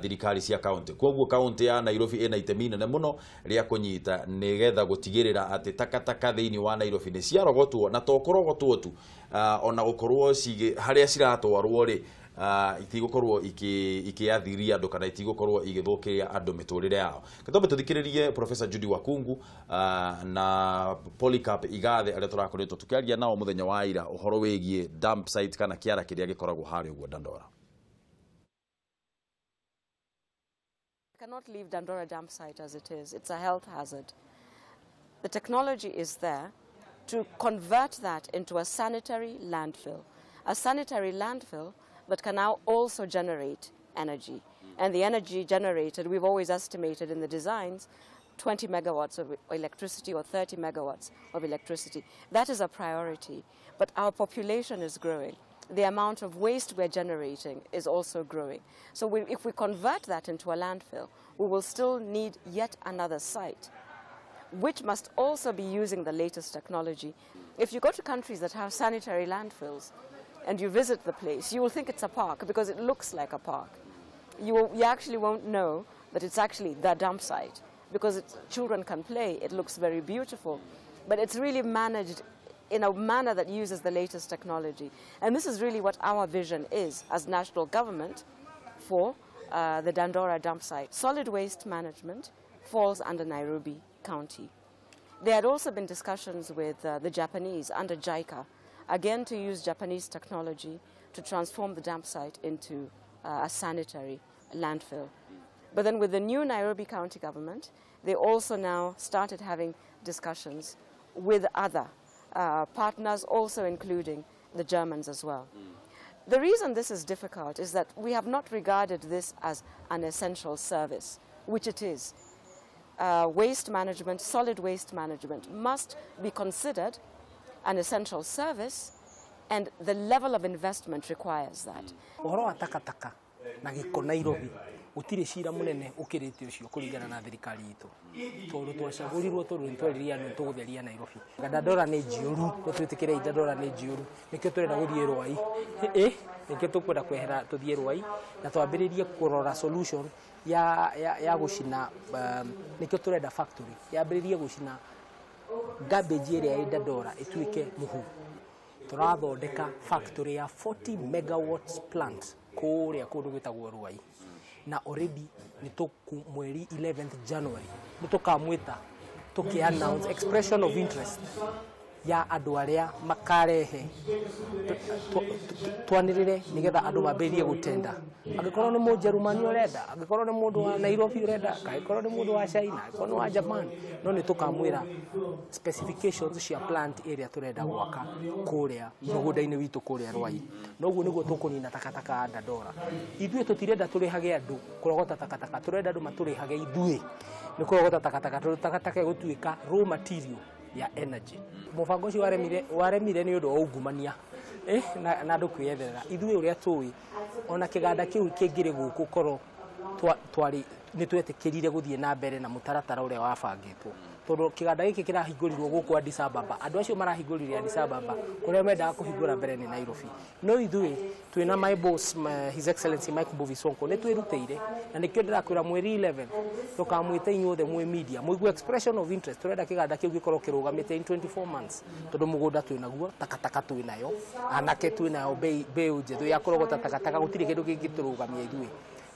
thirikari cia kaunti. Koguo kaunti ya Nairobi ĩna itemi inene mũno rĩa kũnyita nĩgetha gũtigĩrĩra atĩ takataka thĩinĩ wa Nairobi nĩ ciarogotwo na to kũrogotwo tu, ona gũkorwo harĩa ciratwarwo rĩ itigũkorwo ikĩathiria andũ kana itigũkorwo igĩthũkĩria andũ mĩtũrĩre yao. Gĩtũme tũthikĩrĩrie Professor Judy Wakungu na Polycarp Igathe arĩa tũrakoretwo tũkĩaria nao mũthenya wa ira ũhoro wĩgiĩ dump site kana kĩara kĩrĩa gĩkoragwo harĩa ũguo Dandora. I cannot leave Dandora dump site as it is. It's a health hazard. The technology is there to convert that into a sanitary landfill. A sanitary landfill that can now also generate energy. And the energy generated, we've always estimated in the designs, 20 megawatts of electricity or 30 megawatts of electricity. That is a priority. But our population is growing. The amount of waste we're generating is also growing. So if we convert that into a landfill, we will still need yet another site, which must also be using the latest technology. If you go to countries that have sanitary landfills and you visit the place, you will think it's a park because it looks like a park. You actually won't know that it's actually the dump site because children can play. It looks very beautiful, but it's really managed in a manner that uses the latest technology. And this is really what our vision is as national government for the Dandora dump site. Solid waste management falls under Nairobi County. There had also been discussions with the Japanese under JICA, again to use Japanese technology to transform the dump site into a sanitary landfill. But then with the new Nairobi County government, they also now started having discussions with other partners, also including the Germans as well. The reason this is difficult is that we have not regarded this as an essential service, which it is. Waste management, solid waste management, must be considered an essential service, and the level of investment requires that. Ũhoro wa takataka na gĩko Nairobi gũtirĩ cira mũnene ũkĩrĩte ũcio kũringana na thirikari itũ tondũ twacagũrirwo tondũ nĩtweririe andũ nĩtũgũtheria Nairobi. Dandora nĩ njiyũru, nĩtwĩtĩkĩrei Dandora nĩ njiyũru, nĩkĩo tũrenda gũthiĩ Rwai, nĩkĩo tũkwenda kwehera tũthiĩ Rwai na twambĩrĩrie kũrora solution ya gũcina, nĩkĩo tũrenda factory yambĩrĩrie gũcina garbage ĩrĩa ĩ Dandora ĩtuĩke mũhu. Tũrathondeka factory ya 40 megawatts plant kũrĩa kũndũ gwĩtagwo Rwai, na already nĩ mweri 11th January nĩ tũkamwĩta tũkĩ announce expression of interest ya andũ arĩa makarehe twanĩrĩre nĩgetha andũ mambĩrĩrie gũtenda. Angĩkorwo nĩ Mũjerumani ũrenda, angĩkorwo nĩ mũndũ wa Nairobi ũrenda, angĩkorwo nĩ mũndũ wa China, angĩkorwo nĩ wa Japan, no nĩ tũkamwĩra specifications cia plant ĩrĩa tũrenda gwaka kũrĩa mũgũnda-inĩ witũ kũrĩa Rwai. Noguo nĩguo tũkũnina takataka ya Dandora. Ithuĩ tũtirenda tũrĩhage andũ kũrogota takataka, tũrenda andũ matũrĩhage ithuĩ nĩ kũrogota takataka, tondũ takataka ĩgũtuĩka raw material ya energy. Mũbango ũcio waremire nĩ ũndũ wa ungumania na andũ kwĩyetherera. Ithuĩ ũrĩa tũĩ ona kĩganda kĩu kĩngĩrĩ gũkũ korwo twarĩ nĩ twetĩkĩrire gũthiĩ na mbere na mũtaratara ũrĩa wabangĩtwo, tondũ kĩganda gĩkĩ kĩrahingũrirwo gũkũ Addis Ababa, andũ acio marahingũrire Addis Ababa kũrĩa mendaga kũhingũra mbere nĩ Nairobi. No ithuĩ twĩna my boss His Excellency Mike Mbuvi Sonko nĩ twĩrutĩire, na nĩkĩo ndĩrakwĩra mweri 11 tũkamwĩta inyuothe mwĩ media mũigue expression of interest. Tũrenda kĩganda kĩu gĩkorwo kĩrũgamĩte in 24 months, tondũ mũgũnda twĩnaguo, takataka twĩnayo, anake twĩnayo, mbeũ njethũ ya kũrogota takataka, gũtirĩ kĩndũ kĩngĩtũrũgamia ithuĩ.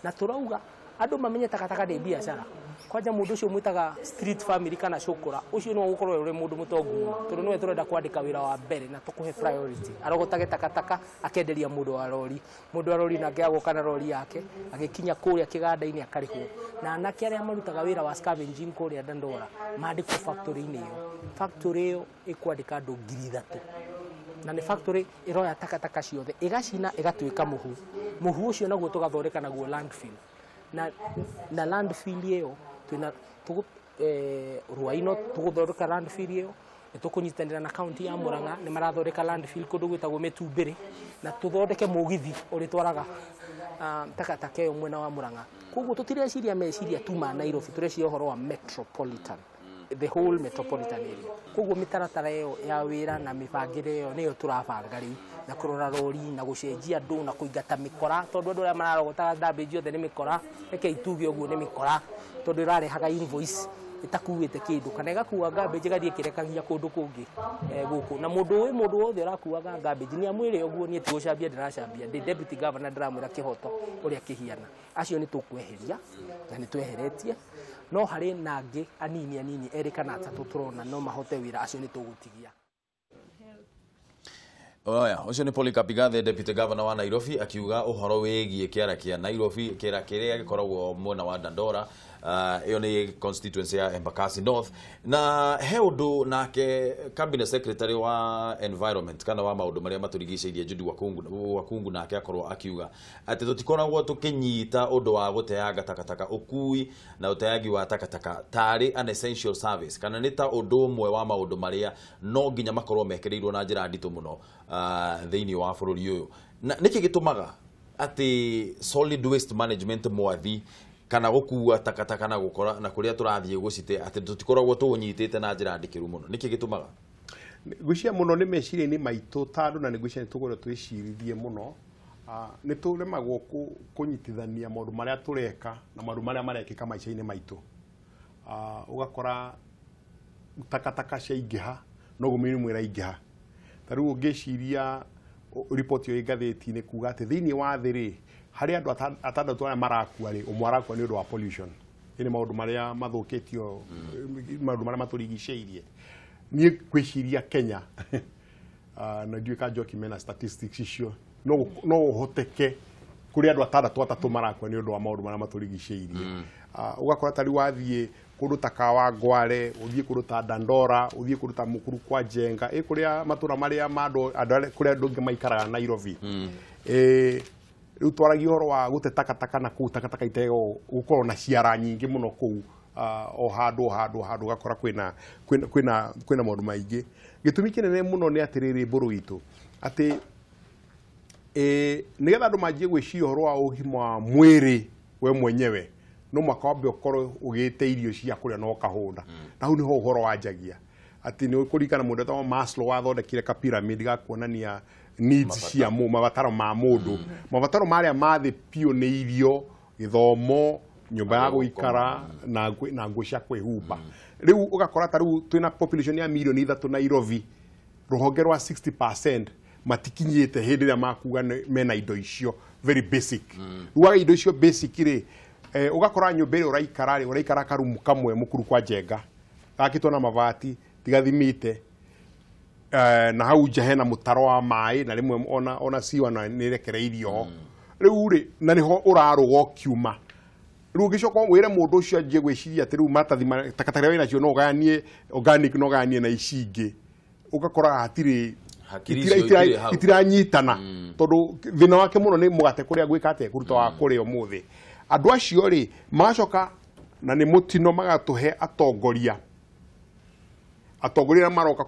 Na tũrauga andũ mamenye takataka nĩ biacara. Kwanja mũndũ ũcio mwĩtaga street family kana cũkũra, ũcio no ũkorwo ũrĩ mũndũ mũtongu mũno, tondũ nĩwe tũrenda kwandĩka wĩra wa mbere na tũkũhe priority. Arogotage takataka akenderia mũndũ wa rori, mũndũ wa rori nake agoka na rori yake agĩkinya kũrĩa kĩganda-inĩ akarĩhwo. Na anake arĩa marutaga wĩra wa scavenging kũrĩa Dandora mandĩkwo factory-inĩ ĩyo. Factory ĩyo ĩkwandĩka andũ 3,000, na nĩ factory ĩroya takataka ciothe ĩgacina ĩgatuĩka mũhu. Mũhu ũcio naguo tũgathondeka naguo landfill, na landfill ĩyo twĩna Rwai no tũgũthondeka landfill ĩyo, nĩ tũkũnyitanĩra na kaunti ya Murang'a nĩ marathondeka landfill kũndũ gwĩtagwo Mĩtumbĩrĩ, na tũthondeke mũgithi ũrĩtwaraga takataka ĩyo mwena wa Murang'a. Koguo tũtireciria meciria tu ma Nairobi, tũreciria ũhoro wa metropolitan, the whole metropolitan area. Koguo mĩtaratara ĩyo ya wĩra na mĩbangĩre ĩyo nĩyo tũrabanga rĩu, na kũrora rori na gũcenjia andũ na kũingata mĩkora, tondũ andũ arĩa mararogotaga garbage othe nĩ mĩkora. Reke ituge ũguo nĩ mĩkora, tondũ ĩrarehaga invoice ĩtakuĩte kĩndũ kana ĩgakua garbage ĩgathiĩ ĩkĩrekagia kũndũ kũngĩ gũkũ. Na mũndũ ũĩ mũndũ wothe ũrakuaga garbage nĩ amwĩre ũguo, niĩ ti gũcambia ndĩracambia, ndĩ deputy governor ndĩramwĩra kĩhoto ũrĩa kĩhiana. Acio nĩ tũkweheria na nĩ tweheretie, no harĩ na angĩ anini anini erĩ kana atatũ tũrona no mahote wĩra, acio nĩ tũgũtigia. Oya, ũcio nĩ Polycarp Igathe, deputy governor wa Nairobi, akiuga ũhoro wĩgiĩ kĩara kĩa Nairobi, kĩara kĩrĩa gĩkoragwo mwena wa Dandora. Ĩyo nĩ constituency ya Embakasi North. Na he ũndũ nake cabinet secretary wa environment kana wa maũndũ marĩa matũrigicĩirie Judy Wakungu nake akorwo akiuga atĩ tũtikoragwo tũkĩnyita ũndũ wa gũteanga takataka, ũkui na ũteangi wa takataka tarĩ an essential service, kana nĩ ta ũndũ ũmwe wa maũndũ marĩa no nginya makorwo mekĩrĩirwo na njĩra nditũ mũno thĩinĩ wa bũrũri ũyũ. Na nĩkĩ gĩtũmaga atĩ solid waste management mwathi kana gũkua takataka na gũkora na kũrĩa tũrathiĩ gũcite atĩ tũtikoragwo tũũnyitĩte na njĩra ndikĩru mũno, nĩkĩ gĩtũmaga? Ngwĩciria mũno nĩ meciria-inĩ maitũ ta andũ, na nĩ ngwĩciria nĩ tũgũrwo twĩcirithie mũno. Nĩ tũremagwo kũnyitithania maũndũ marĩa tũreka na maũndũ marĩa marekĩka maica-inĩ maitũ. Ũgakora takataka ciaingĩha noguo mĩrimũ ĩraingĩha. Ta rĩu ũngĩciria riboti ĩyo ĩ ngathĩti-inĩ kuga atĩ thĩinĩ wa thĩ rĩ, harĩ andũ atandatũ arĩa marakua rĩ, ũmwe arakua nĩ ũndũ wa pollution. Ĩ nĩ maũndũ marĩa mathũkĩtio, maũndũ marĩa matũrigicĩirie. Niĩ ngwĩciria Kenya, na ndiũĩ kana Njoki mena statistics icio, no ũhoteke kũrĩ andũ atandatũ atatũ marakua nĩ ũndũ wa maũndũ marĩa matũrigicĩirie. Ũgakora ta rĩu wathiĩ kũndũ ta Kawangware, ũthiĩ kũndũ ta Dandora, ũthiĩ kũndũ ta Mukuru kwa Njenga, kũrĩa matũra marĩa ma andũ kũrĩa andũ aingĩ maikaraga Nairobi. Rĩu twaragia ũhoro wa gũte takataka na kũu takataka itegwo gũkorwo na ciara nyingĩ mũno kũu, o handũ o handũ o handũ ũgakora kwĩna maũndũ maingĩ. Gĩtũmi kĩnene mũno nĩ atĩrĩrĩ mbũrũ witũ atĩ nĩgetha andũ manjie gwĩciria ũhoro wa ũgima wa mwĩrĩ we mwenyewe, no mwaka wambe ũkorwo ũgĩte irio cia kũrĩa na ũkahũna. Na hau nĩho ũhoro wanjagia atĩ nĩ ũkũririkana mũndũ wetagwo Maslow wathondekire ka pyramid ga kuonania needs cia mabataro ma mũndũ. Mabataro marĩa ma thĩ biũ nĩ irio, gĩthomo, nyũmba ya gũikara na nguo cia kwĩhumba. Rĩu ũgakora ta rĩu twĩna population ya mirioni 3 Nairobi, rũhonge rwa 60% matikinyĩte hĩndĩ ĩrĩa makuga mena indo icio very basic. Rĩu waga indo icio basic rĩ, ũgakora nyũmba ĩrĩa ũraikara rĩ, ũraikara karumu kamwe Mukuru kwa Njenga gakĩtwo na mabati tigathimĩte, na hau nja hena mũtaro wa maĩ na rĩmwe ona siwa na nĩ ĩrekereirio ho. Rĩu rĩ, na nĩho ũrarũga ũkiuma. Rĩu ũgĩcoka wĩre mũndũ ũcio anjie gwĩciria atĩ rĩu maratathi takataka ĩrĩa wĩnacio no ũgayanie organic no ũgayanie na ici ingĩ, ũgakora hatirĩ itiranyitana, tondũ thĩna wake mũno nĩ mũgate kũrĩa gwĩka atĩa kũruta wa kũrĩa ũmũthĩ. Andũ acio rĩ magacoka na nĩ mũtino magatũhe atongoria arĩa maroka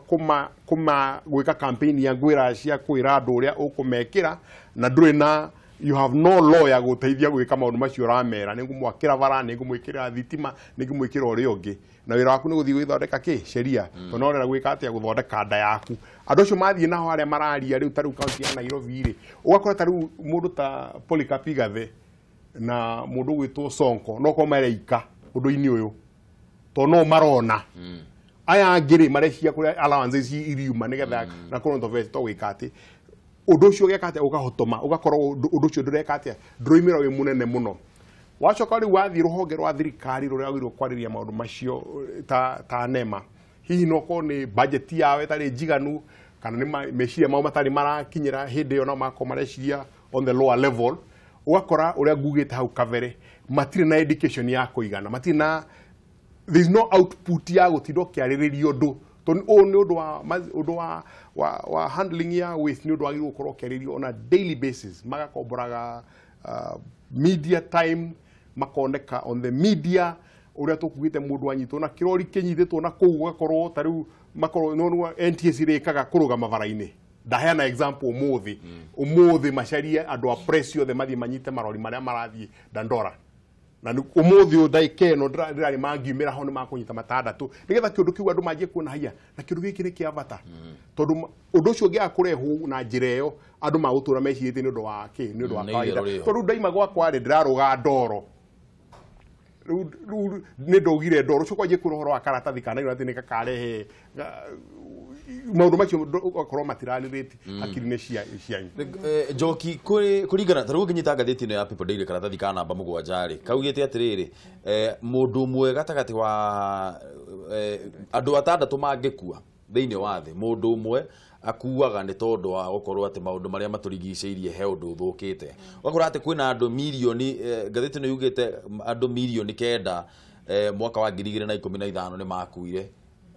kũma gwĩka campaign ya ngwĩra cia kwĩra andũ ũrĩa ũkũmekĩra, na ndũrĩ na you have no law ya gũteithia gwĩka maũndũ macio ũramera. Nĩ ngũmwakĩra bara, nĩ ngũmwĩkĩra thitima, nĩ ngũmwĩkĩra ũrĩa ũngĩ, na wĩra waku nĩ gũthiĩ gwĩthondeka kĩ sheria, tondũ no ũrenda gwĩka atĩa gũthondeka nda yaku. Andũ acio mathiĩ naho arĩa mararia rĩu ta rĩu kaunti ya Nairobi rĩ, ũgakora ta rĩu mũndũ ta Polycarp Igathe na mũndũ ũgwĩtwo Sonko no korwo mareika ũndũ-inĩ ũyũ, tondũ no marona aya angĩ rĩ mareciria kũrĩa allowance ici iriuma nĩgetha na kũrwo to gwĩka atĩ ũndũ ũcio ũgeka atĩa ũkahotoma, ũgakorwo ũndũ ũcio ndũreka atĩa ndũroimĩra wĩ mũnene mũno. Wacoka rĩu wathiĩ rũhonge rwa thirikari rũrĩa wagĩrĩirwo kwarĩria maũndũ macio ta NEMA, hihi no korwo nĩ budget yao ĩtarĩ njiganu, kana nĩ meciria mao matarĩ marakinyĩra hĩndĩ ĩyo, no makorwo mareciria on the lower level. Ũgakora ũrĩa ngugĩte hau kabere matirĩ na education ya kũigana, matirĩ na there is no output ya gũtinda ũkĩarĩrĩria ũndũ, tondũ ũyũ nĩ ũndũ wa handling ya waste, nĩ ũndũ wagĩrĩirwo gũkorwo ũkĩarĩrĩrio on a daily basis. Magakomboraga media time, makoneka on the media ũrĩa tũkugĩte mũndũ anyitwo na kĩrori kĩnyitĩtwo na kũu, ũgakorwo ta rĩu makorwo no NTSA ĩrĩkaga kũrũgama bara-inĩ. Ndaheana example ũmũthĩ, ũmũthĩ macarie andũ a press othe mathiĩ manyite marori marĩa marathiĩ Dandora, na ũmũthĩ ũyũ ndagĩka ĩno ndĩrarĩ mangiumĩra ho nĩ makũnyita matandatũ, nĩgetha kĩũndũ kĩu andũ manjie kuona haiya na kĩũndũ gĩkĩ nĩ kĩa bata, tondũ ũndũ ũcio ũngĩaga kũrehwo na njĩra ĩyo andũ magũtũra mecirĩtie nĩ ũndũ wa kĩ, nĩ ũndũ wa kawaida. Tondũ ndaima gwakwa rĩ ndĩrarũga ndoro, rĩu nĩ ndaugire ndoro ũcio kwanjie kuona ũhoro wa karatathi ka naironi atĩ nĩ gakarehe maũndũ macio ũgakorwo matirarĩrĩte hakiri-inĩ cianyu. Njoki, kũringana ta rĩu ũngĩnyita ngathĩti ĩno ya People Daily karatathi ka namba 7 rĩ, kaugĩte atĩrĩrĩ, mũndũ ũmwe gatagatĩ wa andũ atandatũ mangĩkua Thĩinĩ wa thĩ mũndũ ũmwe akuaga nĩ tondũ wa gũkorwo atĩ maũndũ marĩa matũrigicĩirie he ũndũ ũthũkĩte. Ũgakora atĩ kwĩna andũ mirioni, ngathĩti ĩno yugĩte andũ 9 milioni mwaka wa 2015 nĩ makuire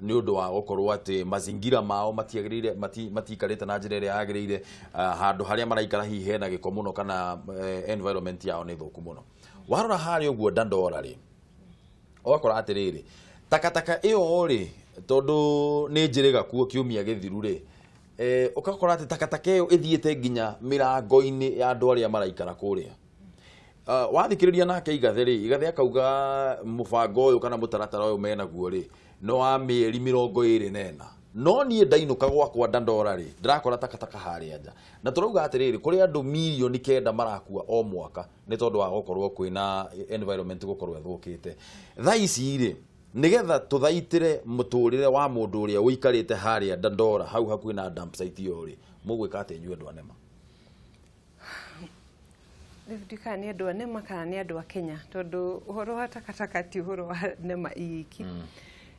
nĩ ũndũ wa gũkorwo atĩ mazingira mao matiagĩrĩire, matiikarĩte na njĩra ĩrĩa yagĩrĩire, handũ harĩa maraikara hihi hena gĩko mũno kana environment yao nĩ thũku mũno. Warora harĩa ũguo Dandora rĩ, ũgakora atĩrĩrĩ, takataka ĩyo rĩ, tondũ nĩ njĩrĩga kuo kiumia gĩthiru rĩ, ũgakora atĩ takataka ĩyo ĩthiĩte nginya mĩrango-inĩ ya andũ arĩa maraikara kũrĩa. Wathikĩrĩria nake Igathe rĩ, Igathe akauga mũbango ũyũ kana mũtaratara ũyũ menaguo rĩ no wa mĩeri 24, no niĩ ndainũka gwakwa Dandora rĩ, ndĩrakora takataka harĩa nja, na tũrauga atĩrĩrĩ, kũrĩ andũ 9 milioni marakua o mwaka nĩ tondũ wa gũkorwo kwĩna environment gũkorwo ĩthũkĩte. Thaa ici rĩ, nĩgetha tũthaitĩre mũtũrĩre wa mũndũ ũrĩa ũikarĩte harĩa Dandora hau hakuhĩ na dump site ĩyo rĩ, mũgwĩka atĩa inyuĩ andũ a NEMA? Rĩu ndikana nĩ andũ a NEMA kana nĩ andũ a Kenya, tondũ ũhoro wa takataka ti ũhoro wa NEMA iki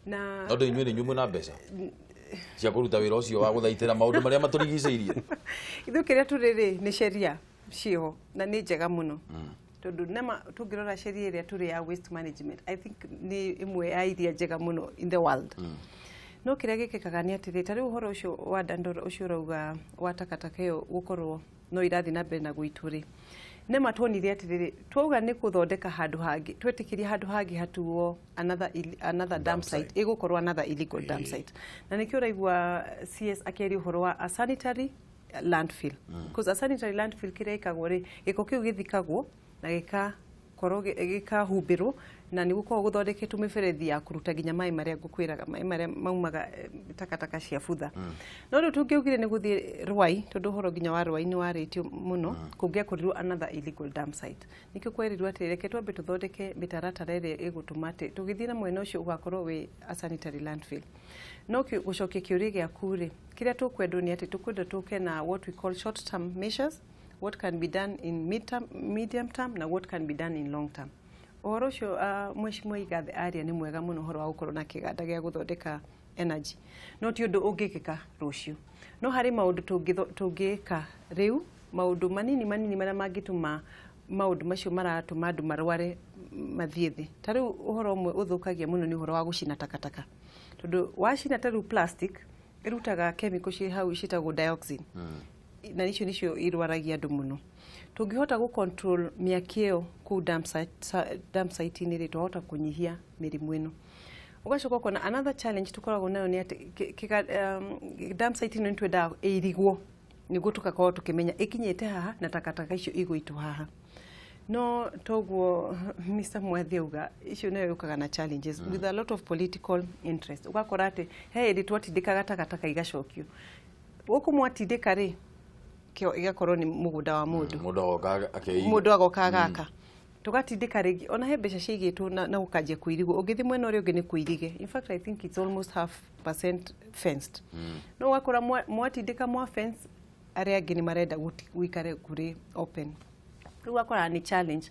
na Tondũ inyuĩ nĩ inyuĩ mwĩna mbeca cia kũruta wĩra ũcio wa gũthaitĩra maũndũ marĩa matũrigicĩirie. Ithuĩ kĩrĩa tũrĩ rĩ nĩ sheria ciĩho na nĩ njega mũno, tondũ NEMA tũngĩrora sheria ĩrĩa tũrĩ ya waste management, I think nĩ ĩmwe ya iria njega mũno in the world. No kĩrĩa gĩkĩkaga nĩ atĩrĩ, ta rĩu ũhoro ũcio wa Dandora ũcio ũrauga wa takataka ĩyo gũkorwo no irathiĩ na mbere na gũitwo rĩ, NEMA tuonire atĩrĩrĩ, twauga nĩ gũthondeka handũ hangĩ, twetĩkĩria handũ hangĩ hatuo another dump site, ĩgũkorwo another illegal dump site. Na nĩkĩo ũraigua CS akĩaria ũhoro wa a sanitary landfill, because a sanitary landfill kĩrĩa ĩkagwo rĩ, gĩko kĩu gĩthikagwo na gĩkakorwo gĩkahumbĩrwo, na nĩ gũkoragwo gũthondeketwo mĩberethi ya kũruta nginya maĩ marĩa ngũkwĩraga, maĩ marĩa maumaga takataka cia butha. No rĩu tũngĩaugire nĩ gũthiĩ Rwai, tondũ ũhoro nginya wa Rwai nĩ warĩtio mũno, kũngĩakorirwo another illegal dump site. Nĩkĩo kwerirwo atĩ reke twambe tũthondeke mĩtaratara ĩrĩa ĩgũtũma atĩ tũgĩthiĩ na mwena ũcio ũgakorwo wĩ a sanitary landfill. No gũcokia kĩũria gĩaku rĩ, kĩrĩa tũkwendwo nĩ atĩ tũkwenda tũke na what we call short term measures, what can be done in mid term, medium term na what can be done in long term. Ũhoro ũcio Mheshimiwa Igathe aria nĩ mwega mũno, ũhoro wa gũkorwo na kĩganda gĩa gũthondeka energy, no ti ũndũ ũngĩkĩka rũciũ. No harĩ maũndũ tũngĩka rĩu, maũndũ manini manini marĩa mangĩtũma maũndũ macio maratũma andũ marware mathiĩ thĩ. Ta rĩu ũhoro ũmwe ũthũkagia mũno nĩ ũhoro wa gũcina takataka, tondũ wacina ta rĩu plastic ĩrutaga chemical ciĩ hau ciĩtagwo dioxin, na icio nicio irwaragia andũ mũno. Tũngĩhota gũ control mĩaki ĩyo kũu dump site-inĩ rĩ, twahota kũnyihia mĩrimũ ĩno. Ũgacoka ũkona another challenge tũkoragwo nayo nĩ atĩ dump site ĩno nĩ twendaga ĩirigwo nĩguo tũgakorwo tũkĩmenya ĩkinyĩte haha na takataka icio igũitwo haha. No toguo Mr. Mwathi auga, icio nayo yũkaga na challenges with a lot of political interest. Ũgakora atĩ he hĩndĩ twatindĩkaga takataka igacokio gũkũ, mwatindĩka rĩ, kĩo ĩgakorwo nĩ mũgũnda wa mũndũ. Mũndũ agoka akeiga. Mũndũ agoka agaka, tũgatindĩka rĩngĩ, ona he mbeca ciigĩtwo na gũkanjia kũirigwo. Ũngĩthiĩ mwena ũrĩa ũngĩ nĩ kũirige, in fact I think it's almost half percent fenced. No ũgakora mwatindĩka mwa fence, arĩa angĩ nĩ marenda gũikare kũrĩ open. Rĩu ũgakora nĩ challenge,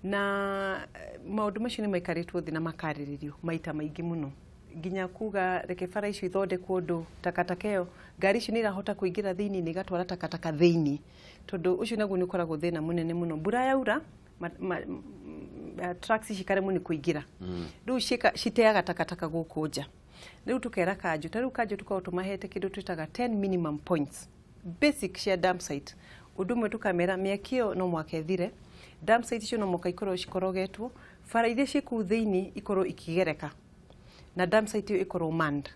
na maũndũ macio nĩ maikarĩtwo thĩ na makarĩrĩrio maita maingĩ mũno, nginya kuga reke bara icio ithondekwo ũndũ takataka ĩyo, ngari icio nĩ irahota kũingĩra thĩinĩ na igatwara takataka thĩinĩ, tondũ ũcio naguo nĩ ũkoragwo thĩna mũnene mũno. Mbura yaura, trucks ici ikaremwo nĩ kũingĩra, rĩu citeaga takataka gũkũ nja. Rĩu tũkera kanjũ, ta rĩu kanjũ tũkoragwo tũmahete kĩndũ twĩtaga 10 minimum points basic cia dump site. Ũndũ ũmwe tũkamera mĩaki ĩyo no mwaka ĩthire, dump site icio no mwaka ikorwo cikorogetwo, bara iria ciĩ kũu thĩinĩ ikorwo ikĩgereka, na dump site ĩyo ĩkorwo manned.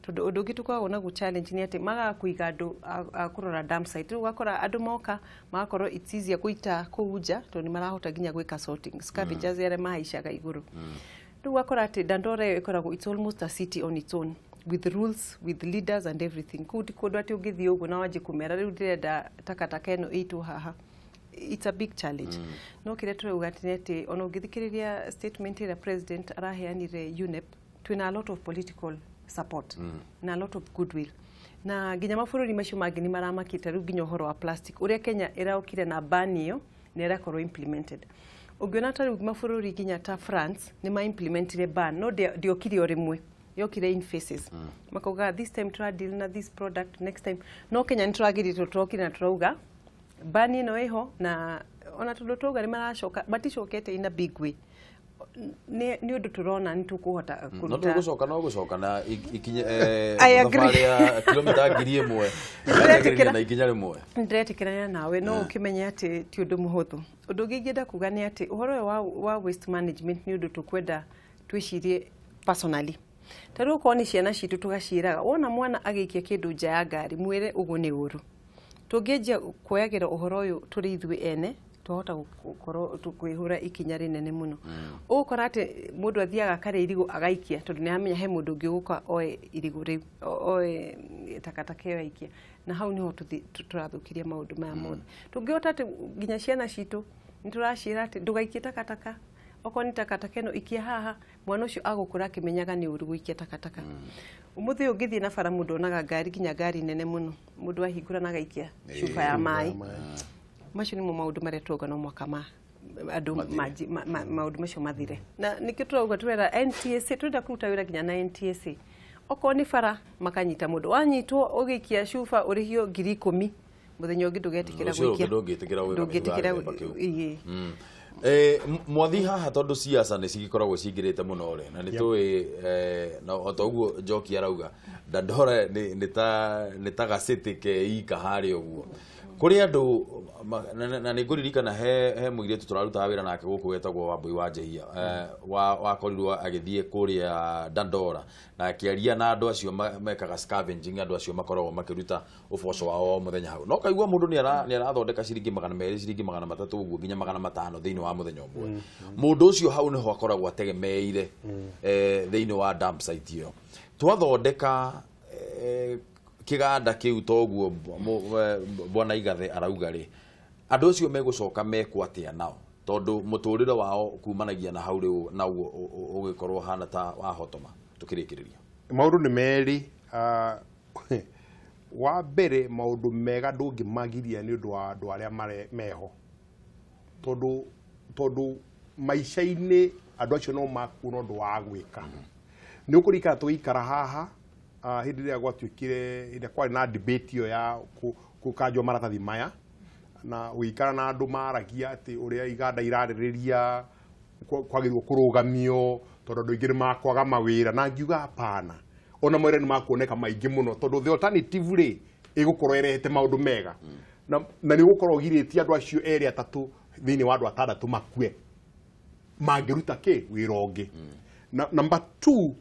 Tondũ ũndũ ũngĩ tũkoragwo naguo challenge nĩ atĩ magaga kũiga andũ a kũrora dump site. Rĩu ũgakora andũ moka magakorwo it's easier gũita kũu nja, tondũ nĩ marahota nginya gwĩka sorting, scavengers arĩa mahaicaga igũrũ. Rĩu ũgakora atĩ Dandora ĩyo ĩkoragwo it's almost a city on its own, with rules, with leaders and everything. Kũu ti kũndũ atĩ ũngĩthiĩ ũguo na wanjie kũmera rĩu ndĩrenda takataka ĩno ĩitwo haha. It's a big challenge. No kĩrĩa tũrauga atĩ nĩ atĩ ona ũngĩthikĩrĩria statement ĩrĩa president araheanire UNEP, twĩna a lot of political support na a lot of goodwill, na nginya mabũrũri macio mangĩ nĩ maramakĩte rĩu nginya ũhoro wa plastic, ũrĩa Kenya ĩraokire na ban ĩyo na ĩrakorwo implemented. Ũngĩona ta rĩu mabũrũri nginya ta France nĩ ma implementire ban, no ndĩokire o rĩmwe. Yokire in phases. Makauga this time tũra deal na this product, next time. No Kenya nĩ tũragĩrĩtwo tũrokire na tũrauga ban ĩno ĩho, na ona tondũ tũrauga nĩ maracoka, maticokete in a big way. Nĩ ũndũ tũrona nĩ tũkũhota kũruta. No gũcoka no gũcoka na ikinye thabarĩ ya kilomita 1000 na ikinya rĩmwe. Ndĩretĩkĩrana nawe, no ũkĩmenye atĩ ti ũndũ mũhũthũ. Ũndũ ũngĩ ingĩenda kuga nĩ atĩ ũhoro ũyũ wa waste management nĩ ũndũ tũkwenda twĩcirie personally. Ta rĩu okorwo nĩ ciana citũ tũgaciĩraga, wona mwana agĩikia kĩndũ nja ya ngari mwĩre ũguo nĩ ũru. Tũngĩanjia kuoyagĩra ũhoro ũyũ tũrĩ ithuĩ ene, twahota gũkorwo kwĩhũra ikinya rĩnene mũno. Ũgũkora atĩ mũndũ athiaga akarĩa irigũ agaikia tondũ nĩ aramenya he mũndũ ũngĩ ũgũka oe irigũ rĩu, oe takataka ĩyo aikia. Na hau nĩho tũrathũkirie maũndũ maya mothe. Tũngĩhota atĩ nginya ciana citũ nĩ tũraciĩra atĩ ndũgaikie takataka, okorwo nĩ takataka ĩno ikia haha, mwana ũcio agũkũra akĩmenyaga nĩ ũru gũikia takataka. Ũmũthĩ ũyũ ũngĩthiĩ na bara mũndũ onaga ngari, nginya ngari nene mũno, mũndũ ahingũra na agaikia cuba ya maĩ. Macio nĩmo maũndũ marĩa tũrauga no mwaka ma andũ maũndũ macio mathire. Na nĩkĩo tũrauga tũrera NTSA, tũrenda kũruta wĩra nginya na NTSA. Okorwo nĩ bara makanyita mũndũ, wanyitwo ũgĩikia cuba ũrĩhio 10,000, mũthenya ũngĩ ndũgetĩkĩra gũikia. Ndũngĩtĩkĩra gwĩka. Mwathi haha tondũ siasa nĩ cigĩkoragwo cingĩrĩte mũno rĩ, na nĩ tũĩ na o ta ũguo Njoki arauga Dandora nĩ ta gacĩtĩ ke ika harĩa ũguo. Kũrĩ andũ na nĩ ngũririkana he mũirĩtu tũrarutaga wĩra nake gũkũ wetagwo Wambui wa Njehia, wakorirwo agĩthiĩ kũrĩa Dandora na akĩaria na andũ acio mekaga scavenging, andũ acio makoragwo makĩruta ũboco wao o mũthenya hau. No kaigua mũndũ nĩ arathondeka ciringi 200, ciringi 300 ũguo nginya 500 thĩinĩ wa mũthenya ũmwe. Mũndũ ũcio hau nĩho akoragwo ategemeire thĩinĩ wa dump site ĩyo. Twathondeka kĩganda kĩu toguo bwana Igathe arauga rĩ, andũ acio megũcoka mekwo atĩa nao, tondũ mũtũrĩre wao kumanagia na hau rĩu naguo ũgĩkorwo hana ta wahotoma. Tũkĩrĩkĩrĩria maũndũ nĩ merĩ. Wa mbere, maũndũ mega ndũngĩmagiria nĩ ũndũ wa andũ arĩa meho, tondũ maica-inĩ andũ acio no makuona ũndũ wa gwĩka. Nĩ ũkũririkana tũgĩikara haha hĩndĩ ĩrĩa gwatuĩkire, hĩndĩ ĩrĩa kwarĩ na debate ĩyo ya gũkanjwo maratathi maya, na ũgĩikara na andũ maragia atĩ ũrĩa iganda irarĩrĩria kwagĩrĩirwo kũrũgamio tondũ andũ aingĩ nĩ makwaga mawĩra, na ngiuga hapana, ona mawĩra nĩ makuoneka maingĩ mũno tondũ the alternative rĩ ĩgũkorwo ĩrehete maũndũ mega, na nĩ ũgũkorwo ũgirĩtie andũ acio erĩ atatũ thĩinĩ wa andũ atandatũ makue mangĩruta kĩ wĩra ũngĩ. Number 2,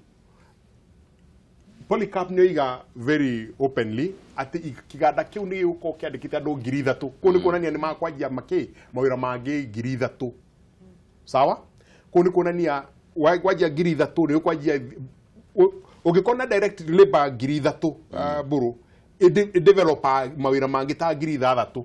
Polycarp nĩ oiga very openly atĩ kĩganda kĩu nĩ gĩgũkorwo kĩandĩkĩte andũ 3,000. Kũu nĩ kuonania nĩ makwanjia makĩ mawĩra mangĩ 3,000. Sawa? Kũu nĩ kuonania kwanjia 3,000 nĩ ũkwanjia ũngĩkorwo na direct labor 3,000 mbũrũ ĩdevelopa mawĩra mangĩ ta 6,000.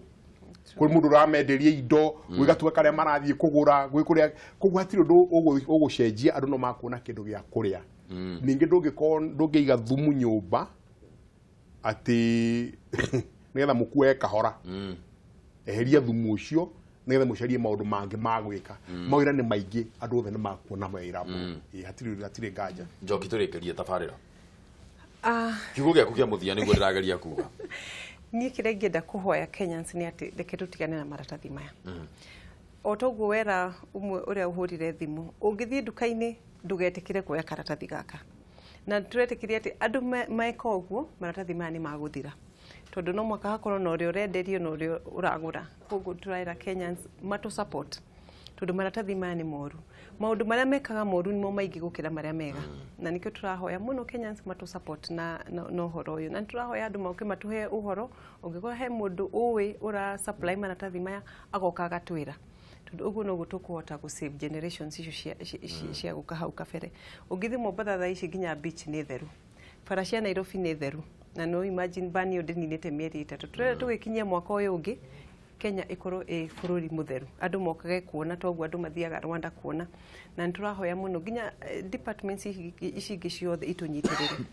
Kũrĩ mũndũ ũramenderia indo, gwĩ gatua karĩa marathiĩ kũgũra, gwĩ kũrĩa, koguo hatirĩ ũndũ ũgũcenjia, andũ no makuona kĩndũ gĩa kũrĩa. Ningĩ ndũngĩkorwo ndũngĩiga thumu nyũmba atĩ nĩgetha mũkue kahora. Eheria thumu ũcio nĩgetha mũcarie maũndũ mangĩ ma gwĩka. Mawĩra nĩ maingĩ, andũ othe nĩ makuona mawĩra. Hatirĩ nganja. Njoki, tũrĩkĩrie tabarĩra. Kiugo gĩaku kĩa mũthia nĩguo ndĩrageria kuga. Niĩ kĩrĩa ingĩenda kũhoya Kenyans nĩ atĩ reke tũtigane na maratathi maya. O toguo wera ũmwe ũrĩa ũhũrire thimũ, ũngĩthiĩ nduka-inĩ ndũgetĩkĩre kuoya karatathi gaka. Na tũretĩkĩria atĩ andũ meka ũguo maratathi maya nĩ magũthira, tondũ no mwaka hakorwo na ũrĩa ũrenderio na ũrĩa ũragũra. Koguo tũraĩra Kenyans matũ support, tondũ maratathi maya nĩ moru. Maũndũ marĩa mekaga moru nĩmo maingĩ gũkĩra marĩa mega. Na nĩkĩo tũrahoya mũno Kenyans matũ support na ũhoro ũyũ. Na nĩtũrahoya andũ moke matũhe ũhoro, ũngĩkorwo he mũndũ ũĩ ũra supply maratathi maya agoka agatwĩra, tondũ ũguo noguo tũkũhota gũ save generations icio cia gũka hau kabere. Ũngĩthiĩ Mombatha thaa ici nginya beach nĩ theru, bara cia Nairobi nĩ theru, na no imagine ban ĩyo ndĩninĩte mĩeri 3. Tũrenda tũgĩkinyia mwaka ũyũ ũngĩ Kenya ĩkorwo ĩ bũrũri mũtheru, andũ mokage kuona toguo andũ mathiaga Rwanda kuona. Na nĩtũrahoya mũno nginya departments ici ingĩ ciothe itũnyitĩrĩre.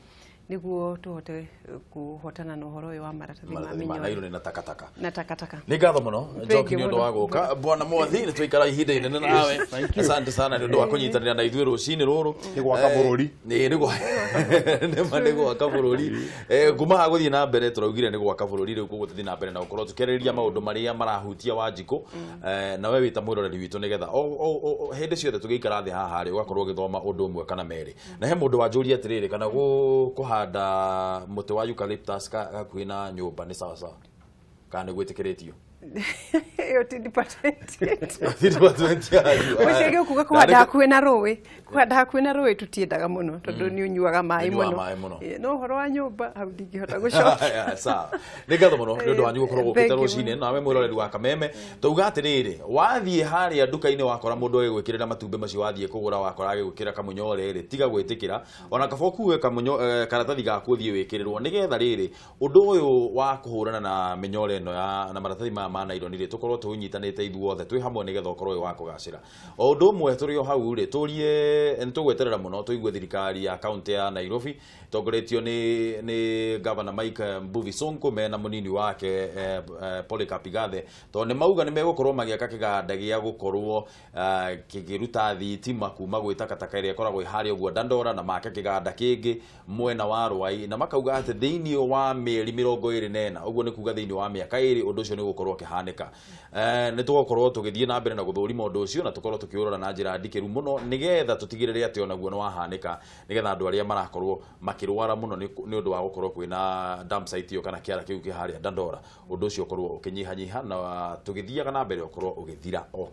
Niguo tuhote kuhotana na uhoro uyu wa maratathi ma minyore na takataka na takataka. Nĩ ngatho mũno Njoki nĩ ũndũ wa gũka. Bwana Mwathi, nĩ twaikara ihinda inene nawe. Asante sana nĩ ũndũ wa kũnyitanĩra na ithuĩ rũcinĩ rũrũ. Nĩ gwaka bũrũri. Nĩ gwaka bũrũri. Kuma haha gũthiĩ na mbere tũraugire nĩ gwaka bũrũri rĩu koguo tũthiĩ na mbere na gũkorwo tũkĩarĩrĩria maũndũ marĩa marahutia Wanjikũ na we wĩ ta mwĩroreri witũ nĩgetha hĩndĩ ciothe tũgĩikara thĩ haha rĩ ũgakorwo ũgĩthoma ũndũ ũmwe kana merĩ. Na he mũndũ wanjũria atĩrĩrĩ kana kũhanda mũtĩ wa eucalyptus hakuhĩ na nyũmba nĩ sawa sawa kana nĩ gwĩtĩkĩrĩtio? Ĩyo ti department yetu. Ti department yanyu. Ũcio kuga kũhanda hakuhĩ na rũĩ. Kũhanda hakuhĩ na rũĩ tũtiendaga mũno tondũ nĩ ũnyuaga maĩ mũno. No ũhoro wa nyũmba hau ndingĩhota gũcokia. Sawa. Nĩ ngatho mũno nĩ ũndũ wanyu gũkorwo gũkĩte rũcinĩ nawe mwĩroreri wa Kameme. Tauga atĩrĩrĩ, wathiĩ harĩa nduka-inĩ wakora mũndũ agĩgwĩkĩrĩra matumbĩ macio wathiĩ kũgũra wakora agĩgwĩkĩra kamunyore rĩ, tiga gwĩtĩkĩra. Ona kaba ũkue karatathi gaku ũthiĩ wĩkĩrĩrwo nĩgetha rĩrĩ ũndũ ũyũ wa kũhũrana na mĩnyore ĩno ya na maratathi maya ma naironi rĩ tũkorwo tũnyitanĩte ithuothe twĩ hamwe nĩgetha ũkorwo wĩ wa kũgacĩra. O ũndũ ũmwe tũrĩ o hau rĩ tũrie nĩ tũgweterera mũno tũigue thirikari ya kaunti ya Nairobi tongoretio nĩ Governor Mike Mbuvi Sonko mena mũnini wake Polycarp Igathe tondũ nĩ mauga nĩ megũkorwo magĩaka kĩganda gĩa gũkorwo kĩkĩruta thitima kuma gwĩ takataka ĩrĩa ĩkoragwo ĩharĩa ũguo Dandora na make kĩganda kĩngĩ mwena wa Ruai na makauga atĩ thĩinĩ wa mĩeri 24 ũguo nĩ kuga thĩinĩ wa mĩaka 2 ũndũ ũcio nĩ ũgũkorwo ũkĩhanĩka. Nĩ tũgũkorwo tũgĩthiĩ na mbere na gũthũrima ũndũ ũcio na tũkorwo tũkĩũrora na njĩra ndikĩru mũno nĩgetha tũtigĩrĩre atĩ onaguo nĩ wahanĩka nĩgetha andũ arĩa marakorwo makĩrwara mũno nĩ ũndũ wa gũkorwo kwĩna dump site ĩyo kana kĩara kĩu kĩ harĩa Dandora ũndũ ũcio ũkorwo ũkĩnyihanyiha na tũgĩthiaga na mbere ũkorwo ũgĩthira o